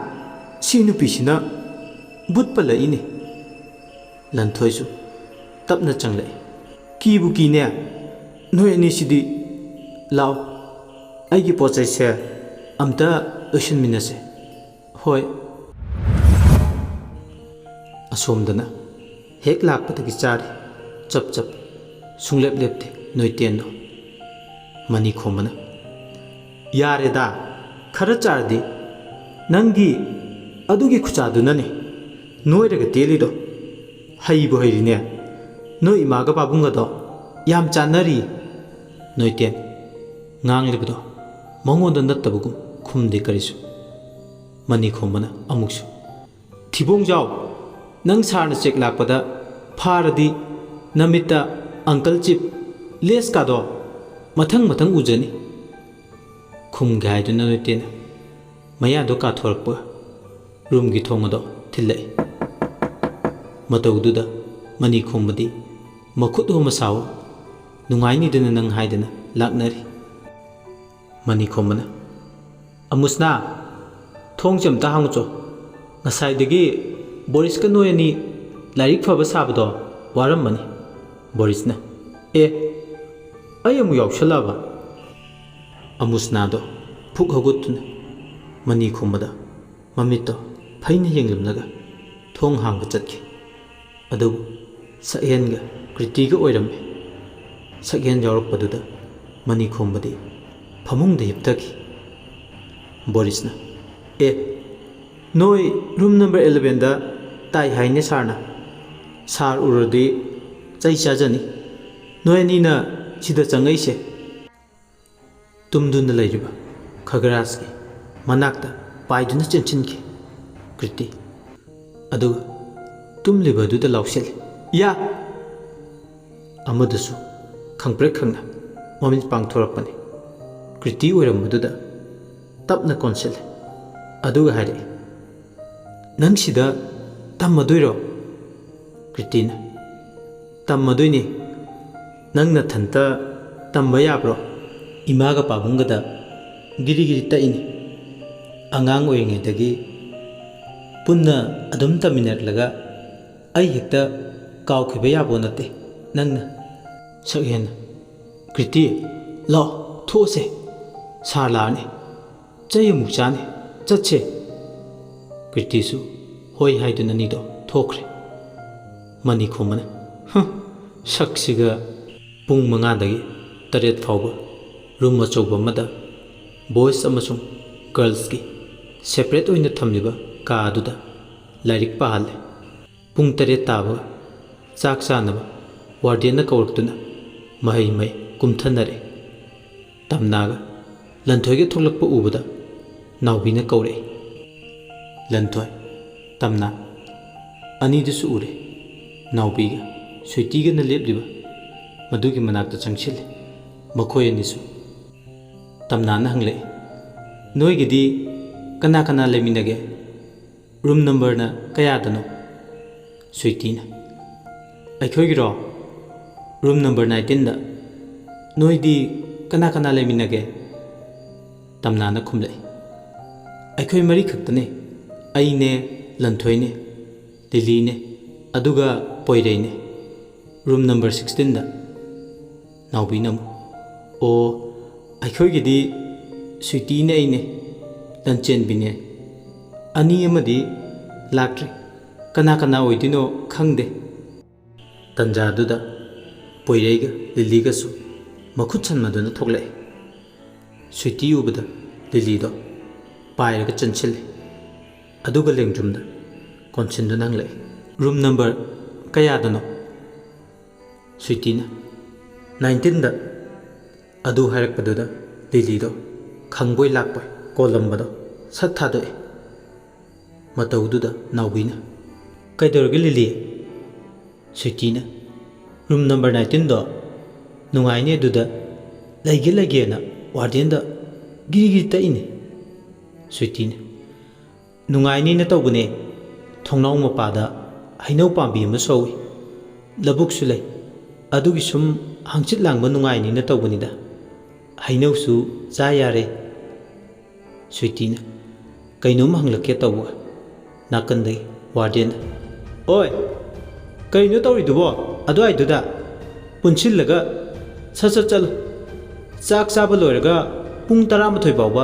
ꯁꯤ ꯅꯨꯄꯤꯁꯤꯅ ꯚꯨꯠ ꯄꯜꯂꯛꯏꯅꯦ!" ꯂꯟꯊꯣꯏꯁꯨ ꯇꯞꯅ ꯆꯪꯂꯛꯏ꯫ "ꯀꯤꯕꯨ ꯀꯤꯅꯦ ꯅꯣꯏ ꯑꯅꯤꯁꯤꯗꯤ꯫ ꯂꯥꯛꯑꯣ, ꯑꯩꯒꯤ ꯄꯣꯠ ꯆꯩꯁꯦ ꯑꯝꯇ ꯂꯣꯏꯁꯤꯟꯃꯤꯟꯅꯁꯦ꯫" "ꯍꯣꯏ꯫" ꯑꯁꯣꯝꯗꯅ ꯍꯦꯛ ꯂꯥꯛꯄꯗꯒꯤ ꯆꯥꯔꯤ꯫ ꯆꯞ ꯆꯞ ꯁꯨꯡꯂꯦꯞ ꯂꯦꯞꯇꯦ ꯅꯣꯏꯇꯦꯟꯗꯣ꯫ ꯃꯅꯤꯈꯣꯝꯕꯅ, "ꯌꯥꯔꯦꯗ, ꯈꯔ ꯆꯥꯔꯗꯤ ꯅꯪꯒꯤ ꯑꯗꯨꯒꯤ ꯈꯨꯆꯥꯗꯨꯅꯅꯦ ꯅꯣꯏꯔꯒ ꯇꯦꯜꯂꯤꯗꯣ꯫ ꯍꯩꯕꯨ ꯍꯩꯔꯤꯅꯦ꯫ ꯅꯣꯏ ꯏꯃꯥꯒ ꯄꯥꯕꯨꯡꯒꯗꯣ ꯌꯥꯝ ꯆꯥꯟꯅꯔꯤ꯫" ꯅꯣꯏꯇꯦꯟ ꯉꯥꯡꯂꯤꯕꯗꯣ ꯃꯉꯣꯟꯗ ꯅꯠꯇꯕꯒꯨꯝ ꯈꯨꯝꯗꯦ ꯀꯔꯤꯁꯨ꯫ ꯃꯅꯤꯈꯣꯝꯕꯅ ꯑꯃꯨꯛꯁꯨ, "ꯊꯤꯕꯣꯡꯖꯥꯎ, ꯅꯪ ꯁꯥꯔꯅ ꯆꯦꯛ ꯂꯥꯛꯄꯗ ꯐꯥꯔꯗꯤ ꯅꯃꯤꯠꯇ ꯑꯪꯀꯜ ꯆꯤꯞ, ꯂꯦꯁꯀꯥꯗꯣ ꯃꯊꯪ ꯃꯊꯪ ꯎꯖꯅꯤ꯫" ꯈꯨꯝꯒꯦ ꯍꯥꯏꯗꯨꯅ ꯅꯣꯏꯇꯦꯟꯅ ꯃꯌꯥꯗꯣ ꯀꯥꯊꯣꯔꯛꯄ ꯔꯨꯝꯒꯤ ꯊꯣꯡ ꯑꯗꯣ ꯊꯤꯜꯂꯛꯏ꯫ ꯃꯇꯧꯗꯨꯗ ꯃꯅꯤꯈꯣꯝꯕꯗꯤ ꯃꯈꯨꯠ ꯍꯣꯝꯃ ꯁꯥꯎ, "ꯅꯨꯡꯉꯥꯏꯅꯤꯗꯅ ꯅꯪ ꯍꯥꯏꯗꯅ ꯂꯥꯛꯅꯔꯤ꯫" ꯃꯅꯤꯈꯣꯝꯕꯅ, "ꯑꯃꯨꯁꯅꯥ, ꯊꯣꯡꯁꯦ ꯑꯝꯇ ꯍꯥꯡꯉꯨꯆꯣ꯫ ꯉꯁꯥꯏꯗꯒꯤ ꯕꯣꯔꯤꯁꯀ ꯅꯣꯏ ꯑꯅꯤ ꯂꯥꯏꯔꯤꯛ ꯐꯕ ꯁꯥꯕꯗꯣ ꯋꯥꯔꯝꯃꯅꯤ꯫" ꯕꯣꯔꯤꯁꯅ, "ꯑꯦ, ꯑꯩ ꯑꯃꯨꯛ ꯌꯥꯎꯁꯜꯂꯛꯑꯕ?" ꯑꯃꯨꯁꯅꯥꯗꯣ ꯐꯨꯛ ꯍꯧꯒꯠꯇꯨꯅ ꯃꯅꯤꯈꯣꯝꯕꯗ ꯃꯃꯤꯠꯇꯣ ꯐꯩꯅ ꯌꯦꯡꯂꯝꯂꯒ ꯊꯣꯡ ꯍꯥꯡꯕ ꯆꯠꯈꯤ꯫ ꯑꯗꯨꯕꯨ ꯁꯛꯍꯦꯟꯒ ꯀ꯭ꯔꯤꯇꯤꯒ ꯑꯣꯏꯔꯝꯃꯤ꯫ ꯁꯛꯍꯦꯟ ꯌꯥꯎꯔꯛꯄꯗꯨꯗ ꯃꯅꯤꯈꯣꯝꯕꯗꯤ ꯐꯃꯨꯡꯗ ꯍꯤꯞꯊꯈꯤ꯫ ꯕꯣꯔꯤꯁꯅ, "ꯑꯦ, ꯅꯣꯏ ꯔꯨꯝ ꯅꯝꯕꯔ ꯑꯦꯂꯚꯦꯟꯗ ꯇꯥꯏ ꯍꯥꯏꯅꯦ ꯁꯥꯔꯅ꯫ ꯁꯥꯔ ꯎꯔꯗꯤ ꯆꯩ ꯆꯥꯖꯅꯤ꯫ ꯅꯣꯏ ꯑꯅꯤꯅ ꯁꯤꯗ ꯆꯪꯉꯛꯏꯁꯦ?" ꯇꯨꯝꯗꯨꯅ ꯂꯩꯔꯤꯕ ꯈꯒꯔꯥꯖꯀꯤ ꯃꯅꯥꯛꯇ ꯄꯥꯏꯗꯨꯅ ꯆꯦꯟꯁꯤꯟꯈꯤ ꯀ꯭ꯔꯤꯇꯤ꯫ ꯑꯗꯨꯒ ꯇꯨꯝꯂꯤꯕ ꯑꯗꯨꯗ ꯂꯥꯎꯁꯤꯜꯂꯤ, "ꯌꯥ!" ꯑꯃꯗꯨꯁꯨ ꯈꯪꯄ꯭ꯔꯦꯛ ꯈꯪꯅ ꯃꯃꯤꯠ ꯄꯥꯡꯊꯣꯔꯛꯄꯅꯤ꯫ ꯀ꯭ꯔꯤꯇꯤ ꯑꯣꯏꯔꯝꯕꯗꯨꯗ ꯇꯞꯅ ꯀꯣꯟꯁꯤꯜꯂꯤ꯫ ꯑꯗꯨꯒ ꯍꯥꯏꯔꯛꯏ, "ꯅꯪ ꯁꯤꯗ ꯇꯝꯃꯗꯣꯏꯔꯣ?" ꯀ꯭ꯔꯤꯇꯤꯅ, "ꯇꯝꯃꯗꯣꯏꯅꯤ꯫ ꯅꯪ ꯅꯊꯟꯇ ꯇꯝꯕ ꯌꯥꯕ꯭ꯔꯣ? ꯏꯃꯥꯒ ꯄꯥꯕꯨꯡꯒꯗ ꯒꯤꯔꯤ ꯒꯤꯔꯤ ꯇꯛꯏꯅꯤ꯫ ꯑꯉꯥꯡ ꯑꯣꯏꯔꯤꯉꯩꯗꯒꯤ ꯄꯨꯟꯅ ꯑꯗꯨꯝ ꯇꯝꯃꯤꯟꯅꯔꯛꯂꯒ ꯑꯩ ꯍꯦꯛꯇ ꯀꯥꯎꯈꯤꯕ ꯌꯥꯕꯣ ꯅꯠꯇꯦ ꯅꯪꯅ꯫" ꯁꯛꯍꯦꯟꯅ, "ꯀ꯭ꯔꯤꯇꯤ, ꯂꯥꯛꯑꯣ, ꯊꯣꯛꯑꯁꯦ꯫ ꯁꯥꯔ ꯂꯥꯛꯑꯅꯤ꯫ ꯆꯩ ꯑꯃꯨꯛ ꯆꯥꯅꯤ꯫ ꯆꯠꯁꯦ꯫" ꯀ꯭ꯔꯤꯇꯤꯁꯨ ꯍꯣꯏ ꯍꯥꯏꯗꯨꯅ ꯑꯅꯤꯗꯣ ꯊꯣꯛꯈ꯭ꯔꯦ꯫ ꯃꯅꯤꯈꯣꯝꯕꯅ, "ꯍ, ꯁꯛꯁꯤꯒ ꯄꯨꯡ ꯃꯉꯥꯗꯒꯤ ꯇꯔꯦꯠ ꯐꯥꯎꯕ ꯔꯨꯝ ꯑꯆꯧꯕ ꯑꯃꯗ ꯕꯣꯏꯁ ꯑꯃꯁꯨꯡ ꯒꯔꯜꯁꯀꯤ ꯁꯦꯄꯔꯦꯠ ꯑꯣꯏꯅ ꯊꯝꯂꯤꯕ ꯀꯥ ꯑꯗꯨꯗ ꯂꯥꯏꯔꯤꯛ ꯄꯥꯍꯜꯂꯦ꯫ ꯄꯨꯡ ꯇꯔꯦꯠ ꯇꯥꯕꯒ ꯆꯥꯛ ꯆꯥꯅꯕ ꯋꯥꯔꯗꯦꯟꯅ ꯀꯧꯔꯛꯇꯨꯅ ꯃꯍꯩ ꯃꯍꯩ ꯀꯨꯝꯊꯅꯔꯦ꯫ ꯇꯝꯅꯥꯒ ꯂꯟꯊꯣꯏꯒ ꯊꯣꯛꯂꯛꯄ ꯎꯕꯗ ꯅꯥꯎꯕꯤꯅ ꯀꯧꯔꯛꯏ꯫ ꯂꯟꯊꯣꯏ, ꯇꯝꯅꯥ ꯑꯅꯤꯗꯨꯁꯨ ꯎꯔꯦ꯫ ꯅꯥꯎꯕꯤꯒ ꯁ꯭ꯋꯤꯇꯤꯒꯅ ꯂꯦꯞꯂꯤꯕ ꯃꯗꯨꯒꯤ ꯃꯅꯥꯛꯇ ꯆꯪꯁꯤꯜꯂꯤ꯫ ꯃꯈꯣꯏ ꯑꯅꯤꯁꯨ꯫ ꯇꯝꯅꯥꯅ ꯍꯪꯂꯛꯏ, "ꯅꯣꯏꯒꯤꯗꯤ ꯀꯅꯥ ꯀꯅꯥ ꯂꯩꯃꯤꯟꯅꯒꯦ? ꯔꯨꯝ ꯅꯝꯕꯔꯅ ꯀꯌꯥꯗꯅꯣ?" ꯁ꯭ꯋꯤꯇꯤꯅ, "ꯑꯩꯈꯣꯏꯒꯤꯔꯣ? ꯔꯨꯝ ꯅꯝꯕꯔ ꯅꯥꯏꯟꯇꯤꯟꯗ꯫ ꯅꯣꯏꯗꯤ ꯀꯅꯥ ꯀꯅꯥ ꯂꯩꯃꯤꯟꯅꯒꯦ?" ꯇꯝꯅꯥꯅ ꯈꯨꯝꯂꯛꯏ, "ꯑꯩꯈꯣꯏ ꯃꯔꯤ ꯈꯛꯇꯅꯦ꯫ ꯑꯩꯅꯦ, ꯂꯟꯊꯣꯏꯅꯦ, ꯂꯤꯂꯤꯅꯦ, ꯑꯗꯨꯒ ꯄꯣꯏꯔꯩꯅꯦ꯫ Room number ꯁꯤꯛꯁꯇꯤꯟꯗ꯫" ꯅꯥꯎꯕꯤꯅ ꯑꯃꯨꯛ, "ꯑꯣ, ꯑꯩꯈꯣꯏꯒꯤꯗꯤ ꯁ꯭ꯋꯤꯇꯤꯅꯦ, ꯑꯩꯅꯦ, ꯂꯟꯆꯦꯟꯕꯤꯅꯦ꯫ ꯑꯅꯤ ꯑꯃꯗꯤ ꯂꯥꯛꯇ꯭ꯔꯤ꯫ ꯀꯅꯥ ꯀꯅꯥ ꯑꯣꯏꯗꯣꯏꯅꯣ ꯈꯪꯗꯦ꯫" ꯇꯟꯖꯥꯗꯨꯗ ꯄꯣꯏꯔꯩꯒ ꯂꯤꯂꯤꯒꯁꯨ ꯃꯈꯨꯠ ꯁꯟꯅꯗꯨꯅ ꯊꯣꯛꯂꯛꯑꯦ꯫ ꯁ꯭ꯋꯤꯇꯤ ꯎꯕꯗ ꯂꯤꯂꯤꯗꯣ ꯄꯥꯏꯔꯒ ꯆꯦꯟꯁꯤꯜꯂꯦ꯫ ꯑꯗꯨꯒ ꯂꯦꯡꯗ꯭ꯔꯨꯝꯗ ꯀꯣꯟꯁꯤꯟꯗꯨꯅ ꯍꯪꯂꯛꯑꯦ, "ꯔꯨꯝ ꯅꯝꯕꯔ ꯀꯌꯥꯗꯅꯣ?" ꯁ꯭ꯋꯤꯇꯤꯅ, "ꯅꯥꯏꯟꯇꯤꯟꯗ꯫" ꯑꯗꯨ ꯍꯥꯏꯔꯛꯄꯗꯨꯗ ꯂꯤꯂꯤꯗꯣ ꯈꯪꯕꯣꯏ ꯂꯥꯛꯄꯣꯏ ꯀꯣꯜꯂꯝꯕꯗꯣ ꯁꯠ ꯊꯥꯗꯣꯛꯑꯦ꯫ ꯃꯇꯧꯗꯨꯗ ꯅꯥꯎꯕꯤꯅ, "ꯀꯩꯗꯧꯔꯒꯦ ꯂꯤꯂꯤ?" ꯁ꯭ꯋꯤꯇꯤꯅ, "ꯔꯨꯝ ꯅꯝꯕꯔ ꯅꯥꯏꯟꯇꯤꯟꯗꯣ ꯅꯨꯡꯉꯥꯏꯅꯤ, ꯑꯗꯨꯗ ꯂꯩꯒꯦ ꯂꯩꯒꯦꯅ ꯋꯥꯔꯗꯦꯟꯗ ꯒꯤꯔꯤ ꯒꯤꯔꯤ ꯇꯛꯏꯅꯦ꯫" ꯁ꯭ꯋꯤꯇꯤꯅ, "ꯅꯨꯡꯉꯥꯏꯅꯤꯅ ꯇꯧꯕꯅꯦ꯫ ꯊꯣꯡꯅꯥꯎ ꯃꯄꯥꯗ ꯍꯩꯅꯧ ꯄꯥꯝꯕꯤ ꯑꯃꯁꯨ ꯍꯧꯏ, ꯂꯧꯕꯨꯛꯁꯨ ꯂꯩ꯫ ꯑꯗꯨꯒꯤ ꯁꯨꯝ ꯍꯪꯆꯤꯠ ꯂꯥꯡꯕ ꯅꯨꯡꯉꯥꯏꯅꯤꯅ ꯇꯧꯕꯅꯤꯗ꯫ ꯍꯩꯅꯧꯁꯨ ꯆꯥ ꯌꯥꯔꯦ꯫" ꯁ꯭ꯋꯤꯇꯤꯅ ꯀꯩꯅꯣꯝ ꯍꯪꯂꯛꯀꯦ ꯇꯧꯕꯒ ꯅꯥꯀꯟꯗꯒꯤ ꯋꯥꯔꯗꯦꯟꯅ, "ꯑꯣꯏ, ꯀꯩꯅꯣ ꯇꯧꯔꯤꯗꯨꯕꯣ ꯑꯗꯨꯋꯥꯏꯗꯨꯗ? ꯄꯨꯟꯁꯤꯜꯂꯒ ꯁꯠ ꯁꯠ ꯆꯠꯂꯨ꯫ ꯆꯥꯛ ꯆꯥꯕ ꯂꯣꯏꯔꯒ ꯄꯨꯡ ꯇꯔꯥꯃꯥꯊꯣꯏ ꯐꯥꯎꯕ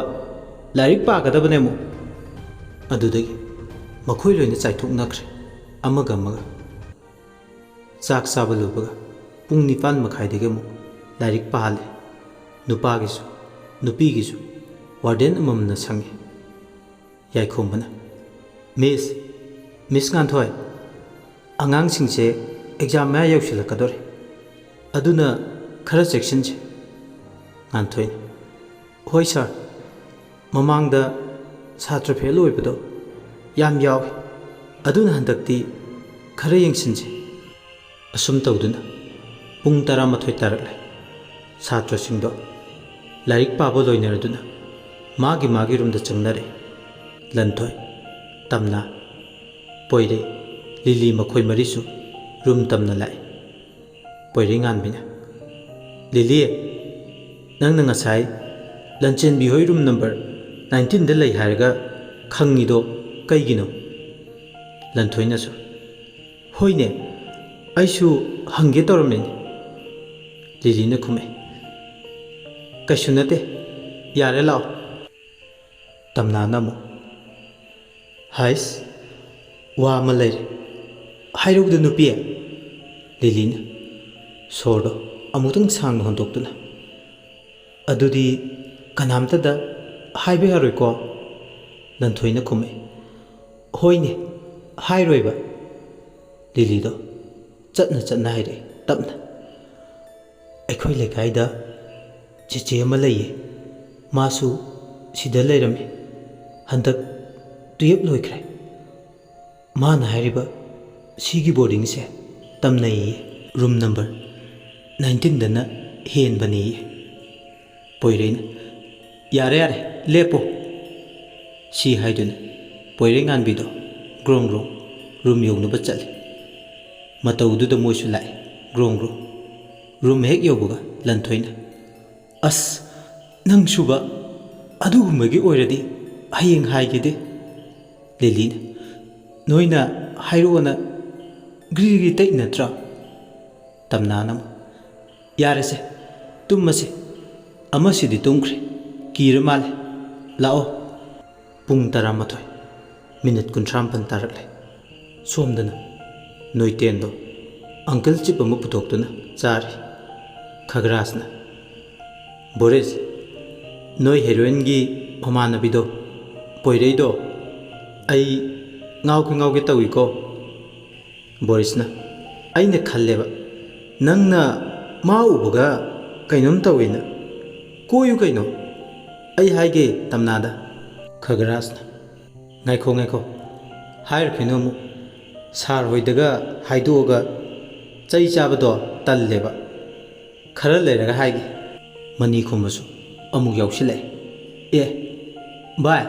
ꯂꯥꯏꯔꯤꯛ ꯄꯥꯒꯗꯕꯅꯦ ꯑꯃꯨꯛ꯫" ꯑꯗꯨꯗꯒꯤ ꯃꯈꯣꯏ ꯂꯣꯏꯅ ꯆꯥꯏꯊꯣꯛꯅꯈ꯭ꯔꯦ, ꯑꯃꯒ ꯑꯃꯒ꯫ ꯆꯥꯛ ꯆꯥꯕ ꯂꯣꯏꯕꯒ ꯄꯨꯡ ꯅꯤꯄꯥꯟ ꯃꯈꯥꯏꯗꯒꯤ ꯑꯃꯨꯛ ꯂꯥꯏꯔꯤꯛ ꯄꯥꯍꯜꯂꯦ꯫ ꯅꯨꯄꯥꯒꯤꯁꯨ ꯅꯨꯄꯤꯒꯤꯁꯨ ꯋꯥꯔꯗꯦꯟ ꯑꯃꯃꯝꯅ ꯁꯪꯉꯤ꯫ ꯌꯥꯏꯈꯣꯝꯕꯅ, "ꯃꯤꯁ, ꯃꯤꯁ ꯉꯥꯟꯊꯣꯏ, ꯑꯉꯥꯡꯁꯤꯡꯁꯦ ꯑꯦꯛꯖꯥꯝ ꯃꯌꯥ ꯌꯧꯁꯤꯜꯂꯛꯀꯗꯧꯔꯦ, ꯑꯗꯨꯅ ꯈꯔ ꯆꯦꯛꯁꯤꯟꯁꯦ꯫" ꯉꯥꯟꯊꯣꯏꯅ, "ꯍꯣꯏ ꯁꯥꯔ, ꯃꯃꯥꯡꯗ ꯁꯥꯇ꯭ꯔ ꯐꯦꯜ ꯑꯣꯏꯕꯗꯣ ꯌꯥꯝ ꯌꯥꯎꯏ, ꯑꯗꯨꯅ ꯍꯟꯗꯛꯇꯤ ꯈꯔ ꯌꯦꯡꯁꯤꯟꯁꯦ꯫" ꯑꯁꯨꯝ ꯇꯧꯗꯨꯅ ꯄꯨꯡ ꯇꯔꯥꯃꯥꯊꯣꯏ ꯇꯥꯔꯛꯂꯦ꯫ ꯁꯥꯇ꯭ꯔꯁꯤꯡꯗꯣ ꯂꯥꯏꯔꯤꯛ ꯄꯥꯕ ꯂꯣꯏꯅꯔꯗꯨꯅ ꯃꯥꯒꯤ ꯃꯥꯒꯤ ꯔꯨꯝꯗ ꯆꯪꯅꯔꯦ꯫ ꯂꯟꯊꯣꯏ, ꯇꯝꯅ, ꯄꯣꯏꯔꯩ, ꯂꯤꯂꯤ ꯃꯈꯣꯏ ꯃꯔꯤꯁꯨ ꯔꯨꯝ ꯇꯝꯅ ꯂꯥꯛꯏ꯫ ꯄꯣꯏꯔꯩꯉꯥꯟꯕꯤꯅ, "ꯂꯤꯂꯤ, ꯅꯪꯅ ꯉꯁꯥꯏ ꯂꯟꯆꯦꯟꯕꯤ ꯍꯣꯏ ꯔꯨꯝ ꯅꯝꯕꯔ ꯅꯥꯏꯟꯇꯤꯟꯗ ꯂꯩ ꯍꯥꯏꯔꯒ ꯈꯪꯉꯤꯗꯣ ꯀꯩꯒꯤꯅꯣ?" ꯂꯟꯊꯣꯏꯅꯁꯨ, "ꯍꯣꯏꯅꯦ, ꯑꯩꯁꯨ ꯍꯪꯒꯦ ꯇꯧꯔꯝꯃꯤꯅꯤ꯫" ꯂꯤꯂꯤꯅ ꯈꯨꯝꯃꯦ, "ꯀꯩꯁꯨ ꯅꯠꯇꯦ, ꯌꯥꯔꯦ, ꯂꯥꯛꯑꯣ꯫" ꯇꯝꯅꯥꯅ ꯑꯃꯨꯛ, "ꯍꯥꯏꯁ, ꯋꯥ ꯑꯃ ꯂꯩꯔꯦ, ꯍꯥꯏꯔꯧꯗ ꯅꯨꯄꯤ?" ꯂꯤꯂꯤꯅ ꯁꯣꯔꯗꯣ ꯑꯃꯨꯛꯇꯪ ꯁꯥꯡꯅ ꯍꯣꯟꯗꯣꯛꯇꯨꯅ, "ꯑꯗꯨꯗꯤ ꯀꯅꯥꯝꯇꯗ ꯍꯥꯏꯕ ꯌꯥꯔꯣꯏꯀꯣ?" ꯂꯟꯊꯣꯏꯅ ꯈꯨꯝꯃꯛꯏ, "ꯍꯣꯏꯅꯦ, ꯍꯥꯏꯔꯣꯏꯕ꯫" ꯂꯤꯂꯤꯗꯣ ꯆꯠꯅ ꯆꯠꯅ ꯍꯥꯏꯔꯛꯏ ꯇꯞꯅ, "ꯑꯩꯈꯣꯏ ꯂꯩꯀꯥꯏꯗ ꯆꯦꯆꯦ ꯑꯃ ꯂꯩꯌꯦ, ꯃꯥꯁꯨ ꯁꯤꯗ ꯂꯩꯔꯝꯃꯤ, ꯍꯟꯗꯛ ꯇꯨꯌꯦꯞ ꯂꯣꯏꯈ꯭ꯔꯦ꯫ ꯃꯥꯅ ꯍꯥꯏꯔꯤꯕ ꯁꯤꯒꯤ ꯕꯣꯔꯗꯤꯡꯁꯦ ꯇꯝꯅꯩꯌꯦ, ꯔꯨꯝ ꯅꯝꯕꯔ ꯅꯥꯏꯟꯇꯤꯟꯗꯅ ꯍꯦꯟꯕꯅꯦꯌꯦ꯫" ꯄꯣꯏꯔꯩꯅ, "ꯌꯥꯔꯦ, ꯌꯥꯔꯦ, ꯂꯦꯞꯄꯣ꯫" ꯁꯤ ꯍꯥꯏꯗꯨꯅ ꯄꯣꯏꯔꯩꯉꯥꯟꯕꯤꯗꯣ ꯒ꯭ꯔꯣꯡ ꯒ꯭ꯔꯣꯡ ꯔꯨꯝ ꯌꯧꯅꯕ ꯆꯠꯂꯤ꯫ ꯃꯇꯧꯗꯨꯗ ꯃꯣꯏꯁꯨ ꯂꯥꯛꯏ, ꯒ꯭ꯔꯣꯡ ꯒ꯭ꯔꯣꯡ꯫ ꯔꯨꯝ ꯍꯦꯛ ꯌꯧꯕꯒ ꯂꯟꯊꯣꯏꯅ, "ꯑꯁ, ꯅꯪꯁꯨꯕ, ꯑꯗꯨꯒꯨꯝꯕꯒꯤ ꯑꯣꯏꯔꯗꯤ ꯍꯌꯦꯡ ꯍꯥꯏꯒꯦꯗꯦ꯫" ꯂꯤꯂꯤꯅ, "ꯅꯣꯏꯅ ꯍꯥꯏꯔꯛꯑꯣꯅ ꯒ꯭ꯔꯤ ꯒ꯭ꯔꯤ ꯇꯛꯏ ꯅꯠꯇ꯭ꯔꯥ?" ꯇꯝꯅꯥꯅ ꯑꯃꯨꯛ, "ꯌꯥꯔꯦꯁꯦ, ꯇꯨꯝꯃꯁꯦ꯫ ꯑꯃꯁꯤꯗꯤ ꯇꯨꯝꯈ꯭ꯔꯦ, ꯀꯤꯔ ꯃꯥꯜꯂꯦ꯫ ꯂꯥꯛꯑꯣ꯫" ꯄꯨꯡ ꯇꯔꯥꯃꯥꯊꯣꯏ, ꯃꯤꯅꯤꯠ ꯀꯨꯟꯊ꯭ꯔꯥ ꯃꯥꯄꯟ ꯇꯥꯔꯛꯂꯦ꯫ ꯁꯣꯝꯗꯅ ꯅꯣꯏꯇꯦꯟꯗꯣ ꯑꯪꯀꯜ ꯆꯤꯞ ꯑꯃ ꯄꯨꯊꯣꯛꯇꯨꯅ ꯆꯥꯔꯤ꯫ ꯈꯒ꯭ꯔꯥꯁꯅ, "ꯕꯣꯔꯤꯁ, ꯅꯣꯏ ꯍꯦꯔꯣꯏꯟꯒꯤ ꯃꯃꯥꯟꯅꯕꯤꯗꯣ, ꯄꯣꯏꯔꯩꯗꯣ, ꯑꯩ ꯉꯥꯎꯒꯦ ꯉꯥꯎꯒꯦ ꯇꯧꯏꯀꯣ꯫" ꯕꯣꯔꯤꯁꯅ, "ꯑꯩꯅ ꯈꯜꯂꯦꯕ, ꯅꯪꯅ ꯃꯥ ꯎꯕꯒ ꯀꯩꯅꯣꯝ ꯇꯧꯋꯦꯅ꯫ ꯀꯣꯏꯌꯨ ꯀꯩꯅꯣ, ꯑꯩ ꯍꯥꯏꯒꯦ ꯇꯝꯅꯥꯗ꯫" ꯈꯒ꯭ꯔꯥꯁꯅ, "ꯉꯥꯏꯈꯣ, ꯉꯥꯏꯈꯣ, ꯍꯥꯏꯔꯨꯈꯤꯅꯨ ꯑꯃꯨꯛ꯫ ꯁꯥꯔ ꯍꯣꯏꯗꯒ ꯍꯥꯏꯗꯣꯛꯑꯒ ꯆꯩ ꯆꯥꯕꯗꯣ ꯇꯜꯂꯦꯕ꯫ ꯈꯔ ꯂꯩꯔꯒ ꯍꯥꯏꯒꯦ꯫" ꯃꯅꯤ ꯈꯨꯝꯕꯁꯨ ꯑꯃꯨꯛ ꯌꯥꯎꯁꯤꯜꯂꯛꯑꯦ꯫ "ꯑꯦ, ꯚꯥꯏ,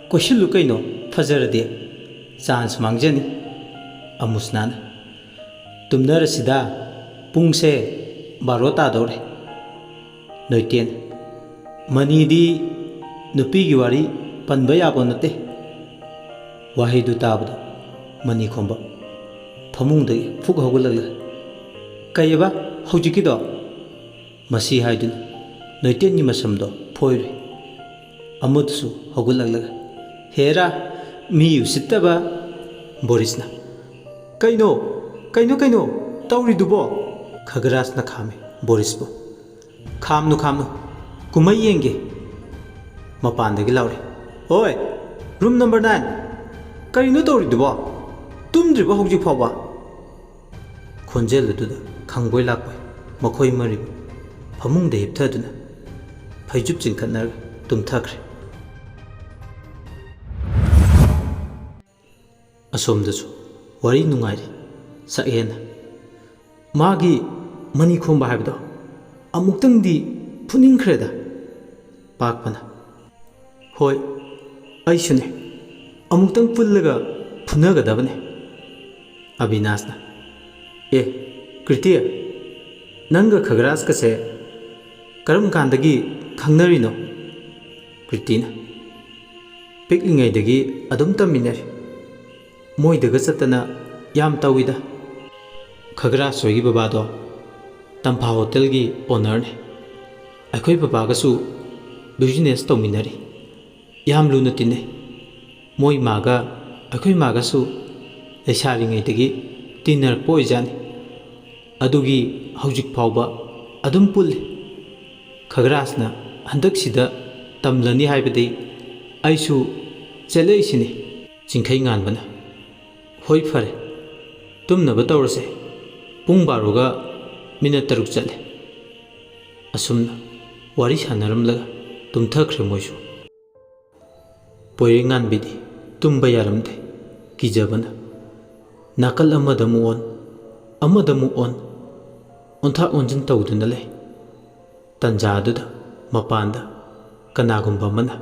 ꯀꯣꯏꯁꯤꯜꯂꯨ ꯀꯩꯅꯣ, ꯐꯖꯔꯗꯤ꯫ ꯆꯥꯟꯁ ꯃꯥꯡꯖꯅꯤ꯫" ꯑꯃꯨꯁꯅꯥꯅ, "ꯇꯨꯝꯅꯔꯁꯤꯗ, ꯄꯨꯡꯁꯦ ꯕꯥꯔꯣ ꯇꯥꯗꯧꯔꯦ꯫" ꯅꯣꯏꯇꯦꯟ, "ꯃꯅꯤꯗꯤ ꯅꯨꯄꯤꯒꯤ ꯋꯥꯔꯤ ꯄꯟꯕ ꯌꯥꯕ ꯅꯠꯇꯦ꯫" ꯋꯥꯍꯩꯗꯨ ꯇꯥꯕꯗ ꯃꯅꯤ ꯈꯣꯝꯕ ꯐꯃꯨꯡꯗꯒꯤ ꯐꯨꯛ ꯍꯧꯒꯠꯂꯛꯂꯦ꯫ "ꯀꯩꯑꯕ ꯍꯧꯖꯤꯛꯀꯤꯗꯣ?" ꯃꯁꯤ ꯍꯥꯏꯗꯨꯅ ꯅꯣꯏꯇꯦꯟꯒꯤ ꯃꯁꯝꯗꯣ ꯐꯣꯏꯔꯨꯏ꯫ ꯑꯃꯗꯨꯁꯨ ꯍꯧꯒꯠꯂꯛꯂꯒ, "ꯍꯦꯔꯥ, ꯃꯤ ꯎꯁꯤꯠꯇꯕ!" ꯕꯣꯔꯤꯁꯅ, "ꯀꯩꯅꯣ? ꯀꯩꯅꯣ, ꯀꯩꯅꯣ ꯇꯧꯔꯤꯗꯨꯕꯣ?" ꯈꯒ꯭ꯔꯥꯁꯅ ꯈꯥꯝꯃꯤ ꯕꯣꯔꯤꯁꯄꯨ꯫ "ꯈꯥꯝꯅꯨ, ꯈꯥꯝꯅꯨ, ꯀꯨꯝꯍꯩ ꯌꯦꯡꯒꯦ꯫" ꯃꯄꯥꯟꯗꯒꯤ ꯂꯥꯎꯔꯤ, "ꯍꯣꯏ, ꯔꯨꯝ ꯅꯝꯕꯔ ꯅꯥꯏꯟ, ꯀꯔꯤꯅꯣ ꯇꯧꯔꯤꯗꯨꯕꯣ? ꯇꯨꯝꯗ꯭ꯔꯤꯕꯣ ꯍꯧꯖꯤꯛ ꯐꯥꯎꯕ?" ꯈꯣꯟꯖꯦꯜ ꯑꯗꯨꯗ ꯈꯪꯕꯣꯏ ꯂꯥꯛꯄꯣꯏ ꯃꯈꯣꯏ ꯃꯔꯤꯃꯛ ꯐꯃꯨꯡꯗ ꯍꯤꯞꯊꯗꯨꯅ ꯐꯩꯖꯨꯞ ꯆꯤꯡꯈꯠꯅꯔꯒ ꯇꯨꯝꯊꯈ꯭ꯔꯦ꯫ ꯑꯁꯣꯝꯗꯁꯨ ꯋꯥꯔꯤ ꯅꯨꯡꯉꯥꯏꯔꯤ ꯁꯛꯍꯦꯟꯅ꯫ ꯃꯥꯒꯤ ꯃꯅꯤ ꯈꯣꯝꯕ ꯍꯥꯏꯕꯗꯣ ꯑꯃꯨꯛꯇꯪꯗꯤ ꯐꯨꯅꯤꯡꯈ꯭ꯔꯦꯗ꯫ ꯄꯥꯛꯄꯅ, "ꯍꯣꯏ, ꯑꯩꯁꯨꯅꯦ꯫ ꯑꯃꯨꯛꯇꯪ ꯄꯨꯜꯂꯒ ꯐꯨꯅꯒꯗꯕꯅꯦ꯫" ꯑꯕꯤꯅꯥꯁꯅ, "ꯑꯦ, ꯀ꯭ꯔꯤꯇꯤ, ꯅꯪꯒ ꯈꯒ꯭ꯔꯥꯁꯀꯁꯦ ꯀꯔꯝ ꯀꯥꯟꯗꯒꯤ ꯈꯪꯅꯔꯤꯅꯣ?" ꯀ꯭ꯔꯤꯇꯤꯅ, "ꯄꯤꯛꯂꯤꯉꯩꯗꯒꯤ ꯑꯗꯨꯝ ꯇꯝꯃꯤꯟꯅꯔꯤ꯫ ꯃꯣꯏꯗꯒ ꯆꯠꯇꯅ ꯌꯥꯝ ꯇꯧꯏꯗ꯫" ꯈꯒ꯭ꯔꯥꯁ ꯍꯣꯏꯒꯤ ꯕꯕꯥꯗꯣ ꯇꯝꯐꯥ ꯍꯣꯇꯦꯜꯒꯤ ꯑꯣꯅꯔꯅꯤ꯫ ꯑꯩꯈꯣꯏ ꯕꯕꯥꯒꯁꯨ ꯕꯤꯖꯤꯅꯦꯁ ꯇꯧꯃꯤꯟꯅꯔꯤ꯫ ꯌꯥꯝ ꯂꯨꯅ ꯇꯤꯟꯅꯩ꯫ ꯃꯣꯏ ꯃꯥꯒ ꯑꯩꯈꯣꯏ ꯃꯥꯒꯁꯨ ꯂꯩꯁꯥꯔꯤꯉꯩꯗꯒꯤ ꯇꯤꯟꯅꯔꯛꯄ ꯑꯣꯏꯖꯥꯠꯅꯤ꯫ ꯑꯗꯨꯒꯤ ꯍꯧꯖꯤꯛ ꯐꯥꯎꯕ ꯑꯗꯨꯝ ꯄꯨꯜꯂꯤ꯫ ꯈꯒ꯭ꯔꯥꯁꯅ ꯍꯟꯗꯛꯁꯤꯗ ꯇꯝꯂꯅꯤ ꯍꯥꯏꯕꯗꯤ ꯑꯩꯁꯨ ꯆꯦꯜꯂꯛꯏꯁꯤꯅꯤ꯫ ꯆꯤꯡꯈꯩ ꯉꯥꯟꯕꯅ, "ꯍꯣꯏ, ꯐꯔꯦ, ꯇꯨꯝꯅꯕ ꯇꯧꯔꯁꯦ꯫ ꯄꯨꯡ ꯕꯥꯔꯣꯒ ꯃꯤꯅꯠ ꯇꯔꯨꯛ ꯆꯠꯂꯦ꯫" ꯑꯁꯨꯝꯅ ꯋꯥꯔꯤ ꯁꯥꯟꯅꯔꯝꯂꯒ ꯇꯨꯝꯊꯈ꯭ꯔꯦ ꯃꯣꯏꯁꯨ꯫ ꯄꯣꯏꯔꯩꯉꯥꯟꯕꯤꯗꯤ ꯇꯨꯝꯕ ꯌꯥꯔꯝꯗꯦ꯫ ꯀꯤꯖꯕꯅ ꯅꯥꯀꯜ ꯑꯃꯗ ꯑꯃꯨꯛ ꯑꯣꯟ, ꯑꯃꯗ ꯑꯃꯨꯛ ꯑꯣꯟ, ꯑꯣꯟꯊꯥꯛ ꯑꯣꯟꯁꯤꯟ ꯇꯧꯗꯨꯅ ꯂꯩ꯫ ꯇꯟꯖꯥꯗꯨꯗ ꯃꯄꯥꯟꯗ ꯀꯅꯥꯒꯨꯝꯕ ꯑꯃꯅ